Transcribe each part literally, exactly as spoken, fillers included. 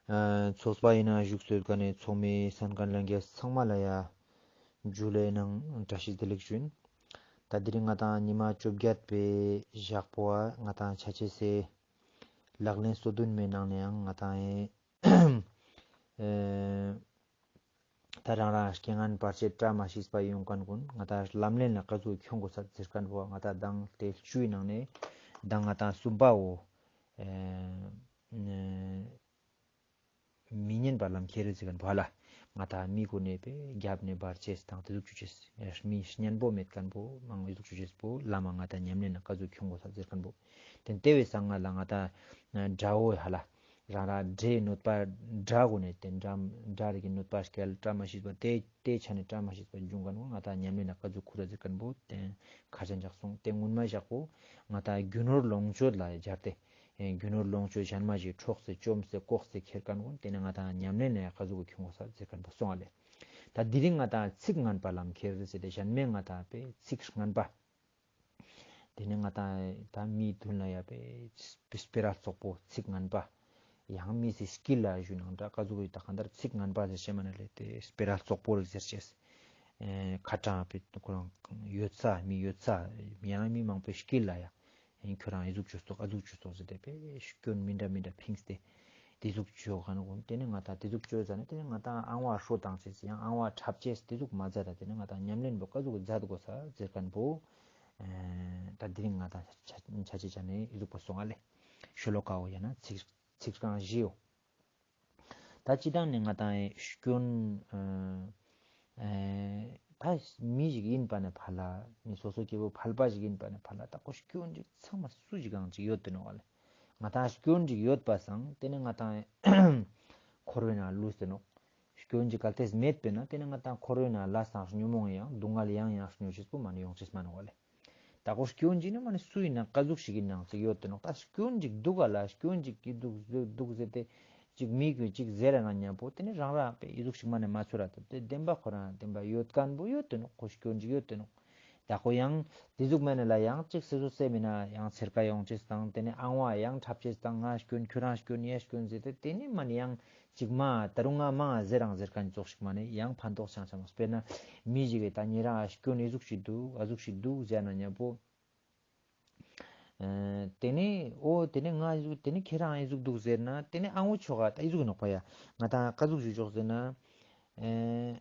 ཚོགས་པ་ཡིན་ན་བཞུགས་སོད་ཀ་ནས་ཚོགས་མི་སན་ཁན་ལྷན་རྒྱས་ཚང་མ་ལ་ཡ་ཇུ་ལེ་ནང་བཀྲ་ཤིས་བདེ་ལེགས་ཞུ་ཡིན། ད་དེ་རིང་ང་ཏང་ཉི་མ་བཅོ་བརྒྱད་པའི་ཞག་པོ་ང་ཏང་ཆ་ཅེས་སི་ལག་ལེན་སོ་བདུན་མའི་ནང་ནས་ཡང་ང་ཏང་ཨེ་ད་རང་རང་རྐྱེན་ངན་བར་ཆད་བཀྲ་མ་ཤིས་པ་ཡོང་མཁན་ཀུན་ང་ཏང་ལམ་ལེན་ལ་ཀ་ཟུག་ཁྱོང་དགོས་ས་ཟེར་མཁན་པོ་ང་ཏང་མདང་དེ་བཅུའི་ནང་ནས་མདང་ང་ཏང་གསུམ་པའོ། ཨེ་མི་སྙན་པ་ལམ་ཁྱེར་ཟེར་མཁན་པོ་ཧ་ལ། ང་ཏང་མི་ཀུན་ནས་པའི་རྒྱབ་ནས་བར་ཆད་དང་དེ་ཟུག་ཅོ་ཅེས། མི་སྙན་པོ་མེད་མཁན་པོ་མང་ཟུག་ཅོ་ཅེས་པོ་ལམ་ང་ཏང་ཉམས་ལེན་ལ་ཀ་ཟུག་ཁྱོང་དགོས་ས་ཟེར་མཁན་པོ། དེ་དེ་བས་སང་ང་ལ་ང་ཏང་དགྲ་བོ་ཧ་ལ། རང་རང་དགྲའི་གནོད་པ་དགྲ་ཀུན་ནས་དེ་དགྲ་དགྲ་རིགས་ཀྱི་གནོད་པ་སྐྱེལ་བཀྲ་མ་ཤིས་པ་དེ་དེ་ཆ་ནས་བཀྲ་མ་ཤིས་པ་འབྱུང་མཁན་པོ་ང་ཏང་ཉམས་ལེན་ལ་ཀ་ཟུག་ཁུར་ཟེར་མཁན་པོ་དེ་ཁ་ཆ་འཇག་སོང་། དེ་སྔོན་མ་ཞག་པོ་ང་ཏང་རྒྱུ་ནོར་ལོངས་སྤྱོད་ལ་སྦྱར་ཏེ། ཨེ་རྒྱུ་ནོར་ལོངས་སྤྱོད་གཞན་མ་ཞིག་འཕྲོག་སྟེ་བཅོམ་སྟེ་བཀོག་སྟེ་ཁྱེར་མཁན་ཀུན་དེ་ནས་ང་ཏང་ཉམས་ལེན་ལ་ཀ་ཟུག་ཁྱོང་དགོས་ས་ཟེར་མཁན་པོ་སོང་བ་ལེ། ད་དེ་རིང་ང་ཏང་ཚིག་ངན་པ་ལམ་ཁྱེར་ཟེར་ཏེ་གཞན་མའི་ང་ཏང་པའི་ཚིག་ངན་པ། དེ་ནས་ང་ཏང་ད་མིའི་མདུན་ལ་ཡ་པའི་སྤེ་ར་བཙོག་པོ་ཚིག་ངན་པ། ཡང་མི་སི་སྐྱིད་ལ་ཞུ་ནང་འདྲ་ཀ་ཟུག་ཡོད་ད་གང་ལྟར་ཚིག་ངན་པ་ཟེར་ཤེས་མ་ན་ལེ་དེ་སྤེ་ར་བཙོག་པོ་རིགས་ཟེར་ཅེས། ཨེ་ཁ་གྲངས་པའི་ཁོ་རང་ཡོད་ས་མི་ཡོད་ས་ཡང་མི་མང་པོའི་སྐྱིད་ལ་ཡ། ཨེ་ཁྱོད་རང་ཨི་ཟུག་ཅོས་ཏོག་ཨ་ཟུག་ཅོས་ཏོག་ཟེར་ཏེ་པའི་སྐྱོན་མི་འདྲ་མི་འདྲ་ཕིངས་ཏེ། དེ་ཟུག་ཅོ་མཁན་ཀུན་དེ་ནས་ང་ཏང་དེ་ཟུག་ཅོ་ཟ་ནས་དེ་ནས་ང་ཏང་ཨང་བ་ཧྲོ་བཏང་ཅེས་ཡང་ཨང་བ་འཁྲབ་ཅེས་དེ་ཟུག་མ་མཛད་ད་དེ་ནས་ང་ཏང་ཉམས་ལེན་པོ་ཀ་ཟུག་མཛད་དགོས་ས་ཟེར་མཁན་པོ། ཨེ་ད་དེ་རིང་ང་ཏང་ཆ་ཆ་ཆ་ཆ་ནས་ཨི་ཟུག་པོ་སོང་ང་ལེ། ཤོ་ལོ་ཀའོ་ཡང་ན་ཚིག་ཚིག་རྐང་བཞིའོ། ད་སྤྱི་བཏང་ནས་ང་ཏང་ཨེ་སྐྱོན་ཨེ་ཨེ་ད་མི་ཞིག་ཡིན་པ་ནས་ཕ་ལ་མི་སོ་སོ་སྐྱེ་བོ་ཕལ་པ་ཞིག་ཡིན་པ་ནས་ཕ་ལ་ད་ཁོ་སྐྱོན་ཅིག་ཚང་མ་སུ་ཞིག་གང་ཅིག་ཡོད་དེ་ནོག་ལེ། ང་ཏང་སྐྱོན་ཅིག་ཡོད་པ་སང་དེ་ནས་ང་ཏང་འཁོར་བའི་ནང་ལུས་ཏེ་ནོག། སྐྱོན་ཅིག་གལ་ཏེ་མེད་པས་ན་དེ་ནས་ང་ཏང་འཁོར་བའི་ནང་ལས་དང་ཉོན་མོངས་ཡང་སྡུག་བསྔལ་ཡང་ཡང་མྱོང་ཅེས་པོ་མ་ནས་ཡོང་ཅེས་མ་ནོག་ལེ། ད་ཁོ་སྐྱོན་ཅིག་ནི་མ་ནི་སུ་ཡིན་ན་ཀ་ཟུག་ཞིག་ཡིན་ནང་ཅིག་ཡོད་དེ་ནོག། ད་སྐྱོན་ཅིག་འདུག་ག་ལ་སྐྱོན་ཅིག་གི་འདུག་འདུག་ཟེར་ཏེ་ཅིག་མི་གི་ཅིག་ཟེར་ར་ན་མཉམ་པོ་དེ་ནི་རང་རང་པའི་ཨི་ཟུག་ཞིག་མ་ནི་མ་ཚོར་ར་ད་དེ་བདེན་པ་ཁོ་རང་བདེན་པ་ཡོད་མཁན་པོ་ཡོད་དེ་ནོག། ཁོ་སྐྱོན་ཅིག་ཡོད་དེ་ནོག། ད་ཁོ་ཡང་དེ་ཟུག་མ་ནི་ལ་ཡང་ཅིག་སི་སོ་སེ་མིན་ན་ཡང་ཚེར་ཀ་ཡོང་ཅེས་དང་དེ་ནི་ཨང་བ་ཡང་འཁྲབ་ཅེས་དང་ང་སྐྱོན་ཁྱོད་རང་སྐྱོན་ཡ་སྐྱོན་ཟེར་ཏེ་དེ་ནི་མ་ནི་ཡང་ཅིག་མ་ད་རུང་ང་མ་ཟེར་རང་ཟེར་མཁན་ཙོགས་ཤིག་མ་ནི་ཡང་ཕན་ཐོགས་ཆང་ཆང་མ་དཔེར་ན་མི་ཞིག་གིས་ད་ཉེ་རང་ཨ་སྐྱོན་ཨི་ཟུག་ཞིག་འདུག་ཨ་ཟུག་ཞིག་འདུག་ཟེར་ན་མཉམ་པོ། ཨེ་དེ་ནི་ཨོ་དེ་ནི་ང་ཨི་ཟུག་དེ་ནི་ཁྱེད་རང་ཨི་ཟུག་འདུག་ཟེར་ན་དེ་ནི་ཨ་ངོ་ཆོག་ག་ད་ཨི་ཟུག་ནོག་པ་ཡ། ང་ད་ཀ་ཟུག་ཞུ་ཆོག་ཟེར་ན། ཨེ་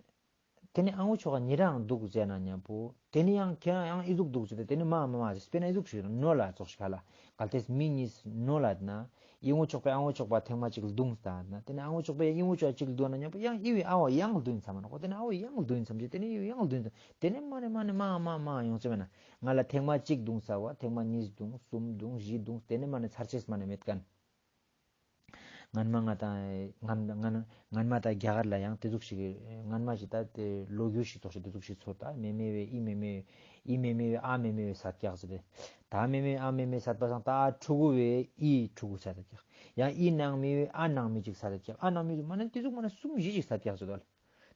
དེ་ནི་ཨ་ངོ་ཆོག་ག་ཉེ་རང་འདུག་ཟེར་ན་མཉམ་པོ། དེ་ནི་ཡང་ཁྱེད་རང་ཡང་ཨི་ཟུག་འདུག་ཟེར་ཏེ་དེ་ནི་མ་མ་མ་ཟེར་དཔེར་ན་ཨི་ཟུག་ཞིག་ནོ་ལ་ཙོགས་ཤིག་ཧ་ལ། གལ་ཏེ་མི་གཉིས་ནོ་ལ་ན། ཨི་ངོ་ཆོག་པའི་ཨ་ངོ་ཆོག་པ་ཐེངས་མ་གཅིག་ལ་རྡུངས་ད་ན། དེ་ནི་ཨ་ངོ་ཆོག་པའི་ཨི་ངོ་ཆོག་གཅིག་ལ་རྡུངས་ན་མཉམ་པོ་ཡང་ཨི་བའི་ཨ་བ་ཡང་རྡུངས་ཚར་མ་ནོག། དེ་ནི་ཨ་བ་ཡང་རྡུངས་ཚར་རྗེས་དེ་ནི་ཨི་བའི་ཡང་རྡུངས་ཚར། དེ་ནི་མ་ནི་མ་ནི་མ་མ་མ་ཡོང་ཚེ་མེད་ན། ང་ལ་ཐེངས་མ་གཅིག་རྡུངས་ཚར་བ་ཐེངས་མ་གཉིས་རྡུངས་གསུམ་རྡུངས་བཞི་རྡུངས་དེ་ནི་མ་ནི་ཚར་ཅེས་མ་ནི་མེད་མཁན། སྔན་མ་ང་དང་སྔན་སྔན་སྔན་མ་ད་རྒྱ་གར་ལ་ཡང་དེ་ཟུག་ཞིག་སྔན་མ་ཞིག་ད་དེ་ལོ་རྒྱུས་ཤིག་ཙོགས་ཤིག་དེ་ཟུག་ཞིག་ཚོར། ད་མེ་མེ་བའི་ཨི་མེ་མེ་ཨི་མེ་མེ་བའི་ཨ་མེ་མེ་བའི་སད་ཀྱག་ཟེར་ཏེ། ད་མེ་མེ་ཨ་མེ་མེ་སད་པ་སང་ད་ཨ་ཕྲུ་གུ་བའི་ཨི་ཕྲུ་གུ་སད་ཀྱག། ཡང་ཨི་ནང་མེ་བའི་ཨ་ནང་མེ་ཅིག་སད་ཀྱག། ཨ་ནང་མེ་ཅིག་མ་ནི་དེ་ཟུག་མ་ནི་གསུམ་བཞི་ཅིག་སད་ཀྱག་ཟེར་དོ།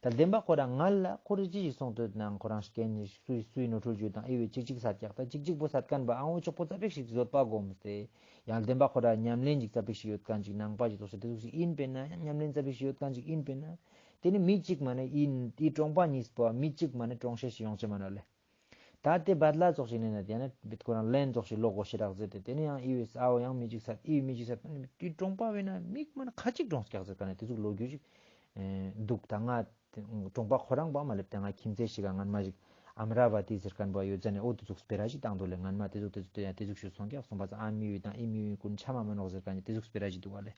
ད་བདེན་པ་ཁོ་རང་ང་ལ་ཁོ་རེ་ཅི་ཞིག་སོང་དུས་ནང་ཁོ་རང་སྐྱེན་ནི་སུའི་སུའི་ནོར་འཁྲུལ་རྒྱུ་དང་ཨི་བའི་ཅིག་ཅིག་སད་ཀྱག། ད་ཅིག་ཅིག་པོ་སད་མཁན་པ་ཨ་ངོ་ཅོག་པོ་ཙ་པིག་ཞིག་བཟོད་པ་སྒོམ་སྟེ། ཡང་བདེན་པ་ཁོ་རང་ཉམས་ལེན་ཅིག་ཙ་པིག་ཞིག་ཡོད་མཁན་ཅིག་ནང་པ་ཞིག་ཙོགས་སེ་དེ་ཟུག་ཞིག་ཡིན་པས་ན་ཡང་ཉམས་ལེན་ཙ་པིག་ཞིག་ཡོད་མཁན་ཅིག་ཡིན་པས་ན། དེ་ནི་མི་གཅིག་མ་ནི་ཡིན་དེ་གྲོང་པ་གཉིས་པོ་མི་གཅིག་མ་ནི་གྲོང་ཤེས་ཤིག་ཡོང་ཅེས་མ་ནི་ལེ། ད་དེ་བད་ལ་ཙོགས་ཤིག་ནས་ན་དེ་ནི་བིད་ཁོ་རང་ལན་ཙོགས་ཤིག་ལོག་གོ་ཤེས་རག་ཟེར་ཏེ་དེ་ནི་ཡང་ཨི་བའི་ཨའོ་ཡང་མི་གཅིག་སད་ཨི་བའི་མི་གཅིག་སད་ནི་དེ་གྲོང་པ་བས་ན་མི་མ་ནི་ཁ་ཅིག་གྲོངས་ཀྱག་ཟེར་མཁན་ནི་དེ་ཟུག་ལོ་རྒྱུས་ཤིག་འདུག། ད་ང་གྲོང་པ་ཁོ་རང་པ་མ་ལེབ་ཏེ་ང་ཁྱིམ་མཚེས་ཤིག་ག་སྔན་མ་ཞིག་ཨམ་ར་བ་ཏི་ཟེར་མཁན་པ་ཡོད་ཙ་ནས་ཨོ་དེ་ཟུག་སྤེ་ར་ཞིག་བཏང་འདུག་ལེ། སྔན་མ་དེ་ཟུག་དེ་ཟུག་དེ་ཡང་དེ་ཟུག་ཞིག་སོང་ཀྱག་སོང་པ་ཙང་ཨ་མི་བའི་དང་ཨི་མི་བའི་ཀུན་ཆ་མ་མ་ནོག་ཟེར་མཁན་ནི་དེ་ཟུག་སྤེ་ར་ཞིག་འདུག་བ་ལེ།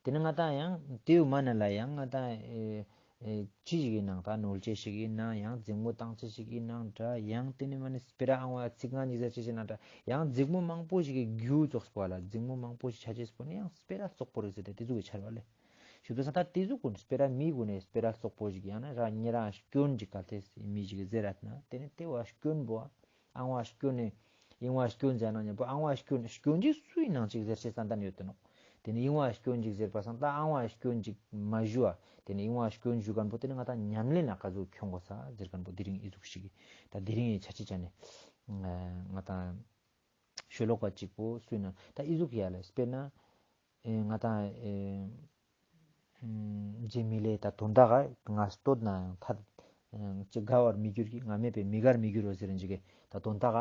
དེ་ནི་ང་དང་ཡང་དེའུ་མ་ན་ལ་ཡང་ང་དང་ཨེ་ཨེ་ཅི་ཞིག་ཡིན་ནང་ད་ནོར་ཅེས་ཤིག་ཡིན་ནང་ཡང་འཛིང་མོ་བཏང་ཅེས་ཤིག་ཡིན་ནང་འདྲ། ཡང་དེ་ནི་མ་ནི་སྤེ་ར་ཨང་བ་ཚིག་ང་ཉིས་ཟེར་ཅེས་ཤིག་ནང་འདྲ། ཡང་འཛིང་མོ་མང་པོ་ཞིག་གི་རྒྱུ་ཙོགས་པོ་ལ་འཛིང་མོ་མང་པོ་ཞིག་ཆ་ཅེས་པོ་ནི་ཡང་སྤེ་ར་ཙོགས་པོ་རེད་ཟེར་ཏེ་དེ་ཟུག་གི་ཆར་བ་ལེ། ཞུ་དུ་ས་ད་དེ་ཟུག་ཀུན་སྤེ་ར་མི་ཀུན་ནི་སྤེ་ར་ཙོགས་པོ་ཞིག་ཡང་ན་ར་ཉེ་རང་སྐྱོན་ཅིག་གལ་ཏེ་མི་ཞིག་གི་ཟེར་ར་ན་དེ་ནི་དེ་བ་སྐྱོན་པོ་ཨང་བ་སྐྱོན་ནི་ཨིང་བ་སྐྱོན་ཟེར་ན་མཉམ་པོ་ཨང་བ་སྐྱོན་སྐྱོན་ཅིག་སུའི་ནང་ཅིག་ཟེར་ཤེས་ཙན་དན་ཡོད་དེ་ནོག། དེ་ནི་ཨིང་བ་སྐྱོན་ཅིག་ཟེར་པ་སང་ད་ཨང་བ་སྐྱོན་ཅིག་མ་ཞུ་བ་དེ་ནི་ཨིང་བ་སྐྱོན་ཞུ་མཁན་པོ་དེ་ནི་ང་དང་ཉམས་ལེན་ལ་ཀ་ཟུག་ཁྱོང་དགོས་ས་ཟེར་མཁན་པོ་དེ་རིང་ཨི་ཟུག་ཞིག་ད་དེ་རིང་ཨི་ཆ་ཅི་ཆ་ནི་ང་དང་ཤོ་ལོ་ཀ་གཅིག་པོ་སུའི་ནང་ད་ཨི་ཟུག་ཡ་ལ་དཔེར་ན། ཨེ་ང་ཏང་ཨེ་ཨམ་རྗེ་མི་ལའི་ད་དོན་དག་ག་ང་བསྟོད་ན་ཡང་ཐད་ཨེ་ཅི་དགའ་བར་མི་འགྱུར་གྱི། ང་མེད་པས་མི་དགར་མི་འགྱུར་རོ་ཟེར་ཏེ་ཞིག་གི་ད་དོན་དག་ག་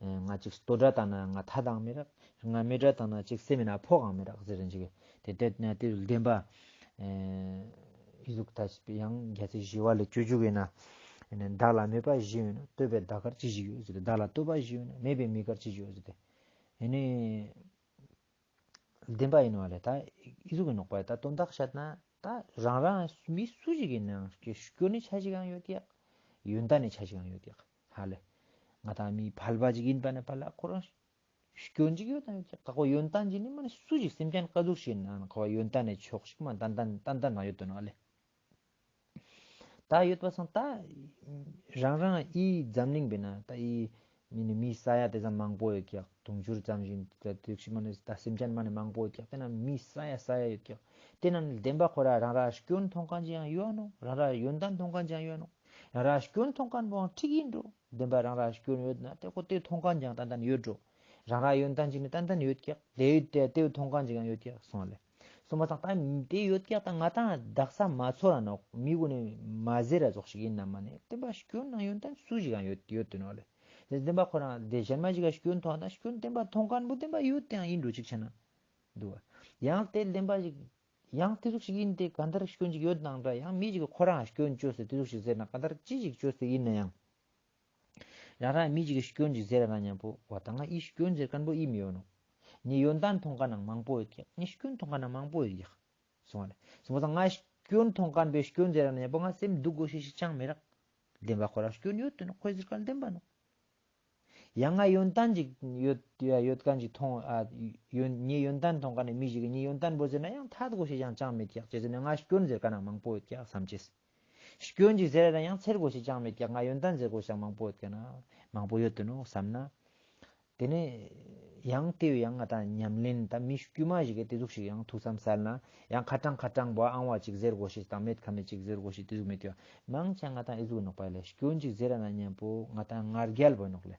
ཨེ་ང་ཅིག་བསྟོད་ར་བཏང་ན་ང་ཐད་དང་མི་རག། ང་མེད་ར་བཏང་ན་ཅིག་སེམས་མེད་ན་ཕོག་གང་མི་རག་ཟེར་ཏེ་ཞིག་གི། དེ་དེ་ན་དེ་བདེན་པ་ཨེ་ཨི་ཟུག་ད་ཡང་རྒྱལ་སྲས་ཞི་བ་ལྷས་སྤྱོད་འཇུག་ཡིན་ན་ཨེ་ནི་བདག་ལ་མེད་པ་གཞི་ཡོད་ན། བསྟོད་པས་བདག་དགར་ཅི་ཞིག་ཡོད་ཟེར་ཏེ། བདག་ལ་བསྟོད་པ་གཞི་ཡོད་ན་མེད་པས་མི་དགར་ཅི་ཞིག་ཡོད་ཟེར་ཏེ། ཨེ་ནི་བདེན་པ་ཡིན་ནོ་ལེ། ད་ཨི་ཟུག་གི་ནོག་པ། ད་དོན་དག་བཤད་ན་ད་རང་རང་མི་སུ་ཞིག་ཡིན་ནའང་སྐྱོན་ནི་ཆ་ཞིག་ཡང་ཡོད་ཀྱག། ཡོན་ཏན་ནི་ཆ་ཞིག་ཡང་ཡོད་ཀྱག་ཧ་ལེ། ང་ད་མི་ཕལ་པ་ཞིག་ཡིན་པ་ན་ཕལ་ལ་ཁོ་རང་སྐྱོན་ཅིག་ཡོད་དང་ཡོད་ཀྱག། ཁོ་ཡོན་ཏན་ཅིག་ནི་མ་ནི་སུ་ཞིག་སེམས་ཅན་ག་ཟུག་ཞིག་ཡིན་ནའང་ཁོ་ཡོན་ཏན་ནི་ཕྱོགས་ཤིག་མ་ཏན་ཏན་ཏན་ཏན་ན་ཡོད་དོ་ནོ་ལེ། ད་ཡོད་པ་སང་ད་རང་རང་ཨི་འཛམ་གླིང་པེ་ན་ད་ཨི་མི་ནི་མི་ས་ཡ་དེ་ཙམ་མང་པོ་ཡོད་ཀྱག། དུང་ཕྱུར་ཙམ་ཞིག་ད་དུག་ཤི་མ་ནི་ད་སེམས་ཅན་མ་ནི་མང་པོ་ཡོད་ཀྱག། དེ་ན་མི་ས་ཡ་ས་ཡ་ཡོད་ཀྱག། དེ་ན་བདེན་པ་ཁོ་ར་རང་ར་སྐྱོན་མཐོང་མཁན་ཅིག་ཡང་ཡོད་ནོ། རང་ར་ཡོན་ཏན་མཐོང་མཁན་ཅིག་ཡང་ཡོད་ནོ། རང་ར་སྐྱོན་མཐོང་མཁན་པོའང་འགྲིག་ཡིན་འགྲོ། བདེན་པ་རང་ར་སྐྱོན་ཡོད་ན་དེ་ཁོ་དེ་མཐོང་མཁན་ཅིག་ཡང་ཏན་ཏན་ཡོད་འགྲོ། རང་ར་ཡོན་ཏན་ཅིག་ནི་ཏན་ཏན་ཡོད་ཀྱག། དེ་ཡོད་དེ་དེ་མཐོང་མཁན་ཅིག་ཡང་ཡོད་ཀྱག་སོང་ལེ། སོང་པ་སང་ད་དེ་ཡོད་ཀྱག། ད་ང་ཏང་དག་ས་མ་ཚོར་ར་ནོག། མི་གུན་ནི་མ་ཟེར་ར་ཙོགས་ཤིག་ཡིན་ན་མ་ནི་བདེན་པ་སྐྱོན་ནང་ཡོན་ཏན་སུ་ཞིག་ཡང་ཡོད་ཡོད་དེ་ནོ་ལེ། དེ་བདེན་པ་ཁོ་རང་དེ་གཞན་མ་ཞིག་ག་སྐྱོན་མཐོང་ད་སྐྱོན་བདེན་པ་མཐོང་མཁན་པོ་བདེན་པ་ཡོད་དེ་ཡང་ཡིན་འགྲོ་ཅིག་ཆ་ན་འདུག་བ། ཡང་དེ་བདེན་པ་ཞིག་ཡང་དེ་ཟུག་ཞིག་ཡིན་ཏེ་ག་འདར་སྐྱོན་ཅིག་ཡོད་ནང་འདྲ། ཡང་མི་ཞིག་གི་ཁོ་རང་སྐྱོན་བཅོས་ཏེ་དེ་ཟུག་ཞིག་ཟེར་ན་ག་འདར་ཅི་ཞིག་བཅོས་ཏེ་ཡིན་ན་ཡང་། རང་རང་མི་ཞིག་གི་སྐྱོན་ཅིག་ཟེར་ན་མཉམ་པོ་བ་ད་ང་ཨི་སྐྱོན་ཟེར་མཁན་པོ་ཨི་མི་ཡོད་ནོ། ངའི་ཡོན་ཏན་མཐོང་མཁན་ནང་མང་པོ་ཡོད་ཀྱག། ངའི་སྐྱོན་མཐོང་མཁན་ནང་མང་པོ་ཡོད་ཀྱག། སོང་བ་ལེ། སོང་བ་ད་ང་སྐྱོན་མཐོང་མཁན་པའི་སྐྱོན་ཟེར་ན་མཉམ་པོ་ང་སེམས་སྡུག་དགོས་ཤེས་ཤིག་ཅང་མི་རག། བདེན་པ་ཁོ་རང་སྐྱོན་ཡོད་དེ་ནོ། ཁོས་ཟེར་མཁན་བདེན་པ་ནོ། ཡང་ང་ཡོན་ཏན་ཅིག་ཡོད་ཡོད་མཁན་ཅིག་མཐོང་ཨ་ཡོན་ངའི་ཡོན་ཏན་མཐོང་མཁན་ནི་མི་ཞིག་གི་ངའི་ཡོན་ཏན་པོ་ཟེར་ན་ཡང་ཐད་དགོས་ཤེས་ཅང་ཅང་མེད་ཀྱག། ཅི་ཟེར་ན་ང་སྐྱོན་ཟེར་མཁན་ནང་མང་པོ་ཡོད་ཀྱག་བསམ་ཅེས། སྐྱོན་ཅིག་ཟེར་ན་ཡང་འཚེར་དགོས་ཤེས་ཅང་མེད་ཀྱག། ང་ཡོན་ཏན་ཟེར་དགོས་ཤེས་མང་པོ་ཡོད་ཀྱག་ན་མང་པོ་ཡོད་དེ་ནོ་བསམ་ན། དེ་ནས་ཡང་དེ་ཡང་ང་ད་ཉམས་ལེན་ད་མི་དཀྱུས་མ་ཞིག་གི་དེ་ཟུག་ཞིག་ཡང་ཐུགས་བསམ་གསལ་ན་ཡང་ཁ་ཏང་ཁ་ཏང་བོ་ཨང་བ་ཅིག་ཟེར་དགོས་ཤེས་དང་མེད་ཁ་མེད་ཅིག་ཟེར་དགོས་ཤེས་དེ་ཟུག་མེད་དེ་མང་ཆེ་ང་ད་ཨི་ཟུག་ནོག་པ་ལེ། སྐྱོན་ཅིག་ཟེར་ན་མཉམ་པོ་ང་ད་ང་རྒྱལ་བོ་ནོག་ལེ།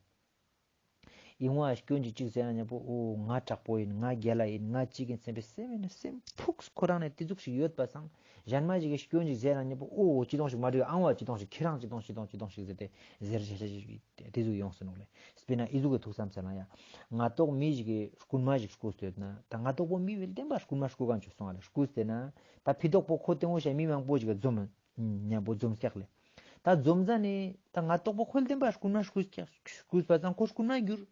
ཨིན་བ་སྐྱོན་ཅིག་ཅིག་ཟེར་ན་མཉམ་པོ་ཨོ་ང་དྲག་པོ་ཡིན། ང་རྒྱལ་ལ་ཡིན། ང་ཅིག་ཡིན་སེམས་པའི་སེམས་ཡིན་ན་སེམས་ཕུགས་ཁོ་རང་ནས་དེ་ཟུག་ཞིག་ཡོད་པ་སང་གཞན་མ་ཞིག་གི་སྐྱོན་ཅིག་ཟེར་ན་མཉམ་པོ་ཨོ་ཅི་དོང་ཞིག་མ་འགྲིག་ཨང་བ་ཅི་དོང་ཞིག་ཁྱེད་རང་ཅི་དོང་ཅི་དོང་ཅི་དོང་ཞིག་ཟེར་ཏེ་ཟེར་ཞེ་ཞེ་ཞིག་དེ་ཟུག་ཡོང་སོང་ནོག་ལེ། དཔེར་ན་ཨི་ཟུག་གི་ཐུགས་བསམ་ཟེར་ན་ཡ་ང་ཏོག་མི་ཞིག་གི་རྐུན་མ་ཞིག་རྐུས་ཏེ་ཡོད་ན་ད་ང་ཏོག་པོ་མི་བིལ་བདེན་པ་རྐུན་མ་རྐུ་གང་བཅུག་སོང་བ་ལེ། རྐུས་ཏེ་ན་ད་ཕི་ཏོག་པོ་ཁོ་ཏེ་ངོ་ཤ་མི་མང་པོ་ཞིག་ག་འཛོམས་མཉམ་པོ་འཛོམས་ཀྱག་ལེ། ད་འཛོམས་ཟ་ནས་ད་ང་ཏོག་པོ་ཁོལ་བདེན་པ་རྐུན་མ་རྐུས་ཀྱག་རྐུས་པ་ཙང་ཁོ་རྐུན་མ་གྱུར།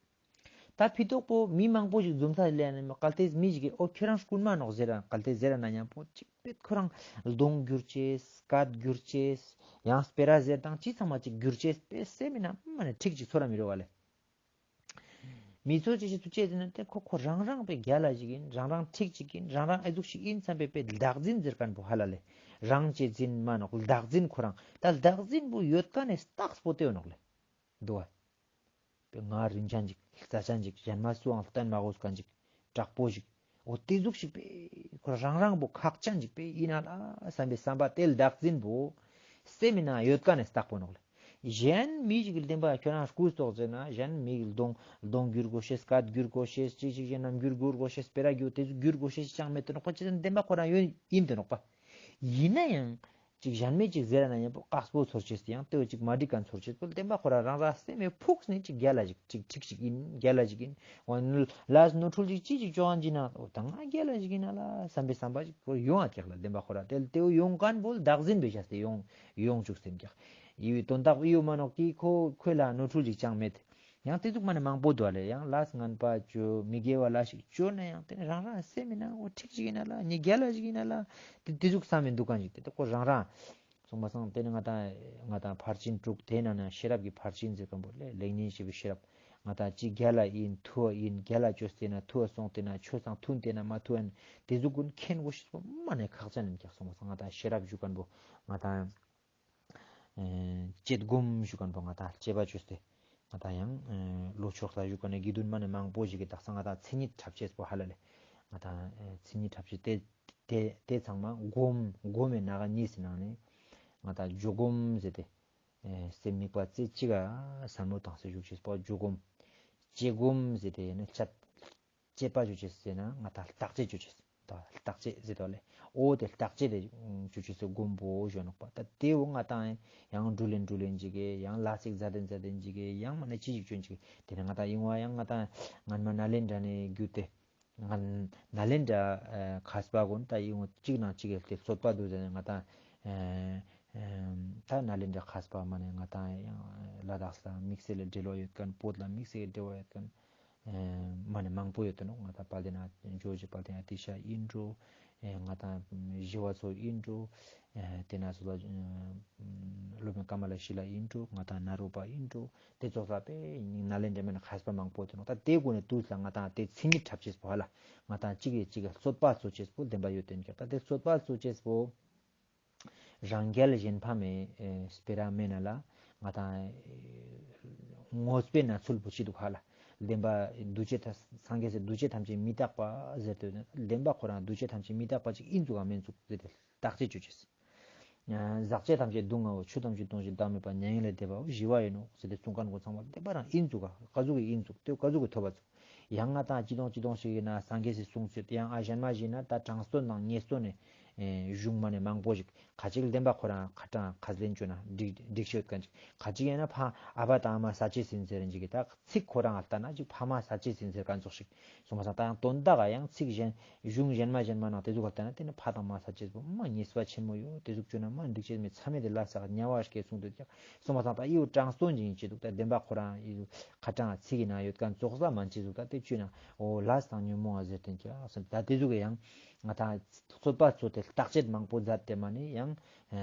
ད་ཕི་ཏོག་པོ་མི་མང་པོ་ཞིག་འཛོམས་ས་ལས་ནས་གལ་ཏེ་མི་ཞིག་གིས་ཨོ་ཁྱོད་རང་རྐུན་མ་ནོག་ཟེར་ར་གལ་ཏེ་ཟེར་ར་ན་མཉམ་པོ་ཅིག་པེད་ཁོ་རང་གདོང་བསྒྱུར་ཅེས་སྐད་བསྒྱུར་ཅེས་ཡང་སྤེ་ར་ཟེར་དང་ཅི་ཚང་མ་ཅིག་བསྒྱུར་ཅེས་པེད་སེམས་མི་ན་མ་ནས་ཁྲིག་ཅིག་ཚོར་ར་མི་རོ་བ་ལེ། མི་ཚོ་ཅི་ཞིག་ཏུ་བཅད་ཟིན་ན་དེ་ཁོ་ཁོ་རང་རང་པའི་རྒྱལ་ལ་ཞིག་ཡིན། རང་རང་ཁྲིག་ཅིག་ཡིན། རང་རང་ཨེ་ཟུག་ཞིག་ཡིན་བསམ་པའི་པའི་བདག་འཛིན་ཟེར་མཁན་པོ་ཧ་ལ་ལེ། རང་བཅད་འཛིན་མ་ནོག་བདག་འཛིན་ཁོ་རང་ད་བདག་འཛིན་པོ་ཡོད་མཁན་ནི་རྟགས་པོ་དེ་ཡོད་ནོག་ལེ། འདུག་བ། པའི་ང་རིན་ཆེན་ཅིག་རྩ་ཆེན་ཅིག་གཞན་མ་སུའང་བསྟན་མ་དགོས་མཁན་ཅིག་དྲག་པོ་ཞིག་འོ་དེ་ཟུག་ཞིག་པའི་ཁོ་རང་རང་པོ་ཁག་ཅན་ཅིག་པའི་ཡིན་ན་ལ་བསམ་པའི་བསམ་པ་དེ་བདག་འཛིན་པོ་སེམས་མི་ན་ཡོད་མཁན་ནི་རྟགས་པོ་ནོག་ལེ། གཞན་མི་ཞིག་གི་བདེན་པ་ཁྱོད་རང་རྐུས་ཏོག་ཟེར་ན་གཞན་མི་གདོང་གདོང་བསྒྱུར་དགོས་ཤེས་སྐད་བསྒྱུར་དགོས་ཤེས་ཅིག་ཅིག་གཞན་རྣམ་འགྱུར་བསྒྱུར་དགོས་ཤེས་སྤེ་ར་བསྒྱུར་དེ་ཚོ་བསྒྱུར་དགོས་ཤེས་ཅང་མེད་དོ་ནོག་པ། ཅི་ཟེར་ན་བདེན་པ་ཁོ་རང་ཡོད་ཡིན་དོ་ནོག་པ། ཡིན་ན་ཡང་ཅིག་གཞན་མི་ཅིག་ཟེར་ན་ཡང་པོ་དཀགས་པོ་ཚོར་ཅེས་ཡང་དེ་བོ་ཅིག་མ་འགྲིག་མཁན་ཚོར་ཅེས་པོ་བདེན་པ་ཁོ་རང་རང་རང་སེམས་མི་ཕུགས་ནས་ཅིག་རྒྱལ་ལ་ཞིག་ཅིག་ཁྲིག་ཞིག་ཡིན་རྒྱལ་ལ་ཞིག་ཡིན། འོ་ལས་ནོར་འཁྲུལ་ཅིག་ཅི་ཅིག་བཅོ་ཨན་ཅི་ན་འོ་ད་ང་རྒྱལ་ལ་ཞིག་ཡིན་ན་ལ་བསམ་པའི་བསམ་པ་ཅིག་ཁོ་ཡོང་ཨ་ཀྱག་ལ། བདེན་པ་ཁོ་རང་དེ་དེ་བོ་ཡོང་མཁན་པོ་བདག་འཛིན་པའི་བྱས་ཏེ་ཡོང་ཡོང་བཅུག་སེམས་ཀྱག། ཡི་བའི་དོན་དག་ཡོད་མ་ནོག་གི་ཁོ་ཁོས་ལ་ནོར་འཁྲུལ་ཅིག་ཅང་མེད། ཡང་དེ་ཟུག་མ་ནི་མང་པོ་འདུག་ལེ། ཡང་ལས་ངན་པ་བཅོ་མི་དགེ་བ་ལ་ཞིག་བཅོ་ན་ཡང་དེ་ནི་རང་རང་སེམས་མི་ན་འོ་ཁྲིག་ཅིག་ཡིན་ན་ལ་ངའི་རྒྱལ་ལ་ཞིག་ཡིན་ན་ལ་དེ་དེ་ཟུག་བསམ་མི་འདུག་གང་ཞིག་དེ་དེ་ཁོ་རང་རང་། སོང་པ་སང་དེ་ནི་ང་དང་ང་དང་ཕར་ཕྱིན་དྲུག་དེ་ན་ན་ཤེས་རབ་ཀྱི་ཕར་ཕྱིན་ཟེར་མཁན་པོ་ལེ་ལེགས་ཉེས་ཞེས་པའི་ཤེས་རབ། ང་དང་ཅི་རྒྱལ་ལ་ཡིན་ཐུ་བ་ཡིན་རྒྱལ་ལ་བཅོས་ཏེ་ན་ཐུ་བ་སོང་སྟེ་ན་ཆོས་སང་མཐུན་ཏེ་ན་མ་མཐུན་ཡིན་དེ་ཟུག་ཀུན་མཁྱེན་དགོས་ཤེས་པོ་མ་ནི་ཁག་ཅན་ཡིན་ཀྱག། སོང་པ་སང་ང་དང་ཤེས་རབ་ཞུ་མཁན་པོ་ང་དང་། ཨེ་དཔྱད་སྒོམ་ཞུ་མཁན་པོ་ང་དང་དཔྱད་པ་བཅོས་ཏེ་ང་དང་ཡང་ཨེ་ལྷོ་ཕྱོགས་ལ་ཞུ་མཁན་ནི་དགེ་འདུན་མ་ནི་མང་པོ་ཞིག་གི་དག་ས་ང་དང་མཚན་ཉིད་འཁྲབ་ཆས་པོ་ཧ་ལ་ལེ། ང་དང་ཨེ་མཚན་ཉིད་འཁྲབ་ཆས་དེ་དེ་དེ་ཚང་མ་སྒོམ་སྒོམ་མེ་ན་ག་གཉིས་སི་ནང་ནས་ང་དང་འཇུག་སྒོམ་ཟེར་ཏེ་ཨེ་སེམས་དམིགས་པ་རྩེ་གཅིག་ག་ཟབ་མོ་བཏང་སེ་བཅོ་ཆས་པོ་འཇུག་སྒོམ། དཔྱད་སྒོམ་ཟེར་ཏེ་ཡང་ན་དཔྱད་དཔྱད་པ་བཅོ་ཆས་ཟེར་ན་ང་དང་བརྟག་དཔྱད་བཅོ་ཆས། ད་བརྟག་དཔྱད་ཟེར་དོ་ལེ། འོ་དེ་བརྟག་དཔྱད་དེ་ཅོ་ཅེས་སི་སྒོམ་པོ་ཞུ་ནོག་པ། ད་དེ་འོ་ང་དང་ཡང་འགྲུལ་ལེན་འགྲུལ་ལེན་ཅིག་གི་ཡང་ལ་ཅིག་མཛད་དེན་མཛད་དེན་ཅིག་གི་ཡང་མ་ནེ་ཅི་ཞིག་ཅོན་ཅིག་དེ་ནེ་ང་དང་ཡིན་བ་ཡང་ང་དང་སྔན་མ་ནཱ་ལེནྡྲ་ནེ་བརྒྱུད་དེ་ང་ནཱ་ལེནྡྲ་ཨ་མཁས་པ་གུན་ད་ཡིན་བ་ཅིག་ནང་ཅིག་གི་དེ་རྩོད་པ་འདུག་ཟེར་ནེ་ང་དང་ཨ་ཨ་ད་ནཱ་ལེནྡྲ་མཁས་པ་མ་ནེ་ང་དང་ཡང་ལ་དྭགས་ལ་དམིགས་བསལ་ལ་འབྲེལ་བ་ཡོད་མཁན། བོད་ལ་དམིགས་བསལ་འབྲེལ་བ་ཡོད་མཁན་ཨ་མ་ནེ་མང་པོ་ཡོད་དེ་ནོག། ང་དང་དཔལ་ལྡན་ཨ་ཇོ་བོ་རྗེ་དཔལ་ལྡན་ཨ་ཏི་ཤ་ཡིན་འགྲོ། ཨ་ང་དང་ཞི་བ་འཚོ་ཡིན་འགྲོ། ཨ་དེ་ནེ་སོ་ལ་ཨ་སློབ་དཔོན་ཀ་མ་ལ་ཤཱི་ལ་ཡིན་འགྲོ། ང་དང་ནཱ་རོ་པ་ཡིན་འགྲོ། དེ་ཙོགས་ལ་དཔེ་ནཱ་ལེནྡྲ་མ་ནེ་མཁས་པ་མང་པོ་ཡོད་དེ་ནོག། ད་དེ་གུན་ནི་དུས་ལ་ང་དང་དེ་མཚན་ཉིད་འཁྲབ་ཅེས་པོ་ཧ་ལ་ང་དང་ཅིག་གི་ཅིག་གི་རྩོད་པ་རྩོད་ཅེས་པོ་བདེན་པ་ཡོད་དེ་ནོག། ད་དེ་རྩོད་པ་རྩོད་ཅེས་པོ་རང་རྒྱལ་གཞན་ཕམ་མེད་ཨེ་སྤེ་ར་མེད་ན་ལ་ང་དང་ཨེ་དངོས་པོའི་ན་ཚུལ་པོ་ཅི་འདུག་ཧ་ལ། བདེན་པ་འདུ་བྱེད་ཐ་སངས་རྒྱས་སི་འདུ་བྱེད་ཐམས་ཅད་མི་རྟག་པ་ཟེར་ཏེ་བདེན་པ་ཁོ་རང་འདུ་བྱེད་ཐམས་ཅད་མི་རྟག་པ་ཅིག་ཨིན་ཚུག་ག་མེན་ཚུག་ཟེར་ཏེ་བརྟག་དཔྱད་ཅོ་ཅེས། ཨ་ཟག་བཅས་ཐམས་ཅད་སྡུག་བསྔལ་བའོ། ཆོས་ཐམས་ཅད་སྟོང་ཞིང་བདག་མེད་པ། མྱ་ངན་ལས་འདས་པའོ། ཞི་བ་ཡིན་ནོ་ཟེར་ཏེ་གསུང་མཁན་གུན་ཚང་མ་བདེན་པ་རང་ཨིན་ཚུག་ག། ག་ཟུག་གི་ཨིན་ཚུག། དེ་ག་ཟུག་གི་ཐོབ་པ་ཚུག། ཡང་ང་དང་ཅི་དོང་ཅི་དོང་ཞིག་ཡིན་ན་སངས་རྒྱས་སི་གསུང་ཚུལ། ཡང་ཨ་གཞན་མ་ཞིག་ཡིན་ན་ད་དྲང་སྟོན་དང་ངེས་སྟོན་ནི་ཨེ་གཞུང་མ་ནེ་མང་པོ་ཞིག་ཁ་ཅིག་བདེན་པ་ཁོ་རང་ཁ་དྲང་ཁས་ལེན་ཅོ་ན་འགྲིག་འགྲིག་ཤེས་ཡོད་མཁན་ཅིག། ཁ་ཅིག་ཡིན་ན་ཕ་ཨ་ཕ་དང་ཨ་མ་ས་ཅེས་ཡིན་ཟེར་ཅིག་གི་ད་ཚིག་ཁོ་རང་ལྟ་ན་ཅིག་ཕ་མ་ས་ཅེས་ཡིན་ཟེར་མཁན་ཙོགས་ཤིག་སོང་པ་སང་ད་ཡང་དོན་དག་ག་ཡང་ཚིག་གཞན་གཞུང་གཞན་མ་གཞན་མ་ནང་དེ་ཟུག་ག་ལྟ་ན་དེ་ནི་ཕ་དང་མ་ས་ཅེས་པོ་མ་ཉེས་པ་ཆེན་མོ་ཡོད། དེ་ཟུག་ཅོ་ན་མ་འགྲིག་ཅེས་མེད། ཚ་མེད་དེ་ལ་སག་དམྱལ་བ་སྐྱེ་གསུངས་འདུག་ཀྱག། སོང་པ་སང་ད་ཡིའུ་དྲང་སྟོན་ཅིག་ཡིན་ཅི་འདུག། ད་བདེན་པ་ཁོ་རང་ཡིའུ་ཁ་དྲང་ཚིག་གི་ནང་ཡོད་མཁན་ཙོགས་ལ་མན་ཅི་ཟུག། ད་དེ་ཅོས་ན་འོ་ལས་དང་ཉོན་མོངས་པ་ཟེར་དོན་ཀྱག་སམ། ད་དེ་ཟུག་གི་ཡང་ང་དང་རྩོད་པ་རྩོད་དེ་བརྟག་དཔྱད་མང་པོ་མཛད་དེ་མ་ནེ་ཡང་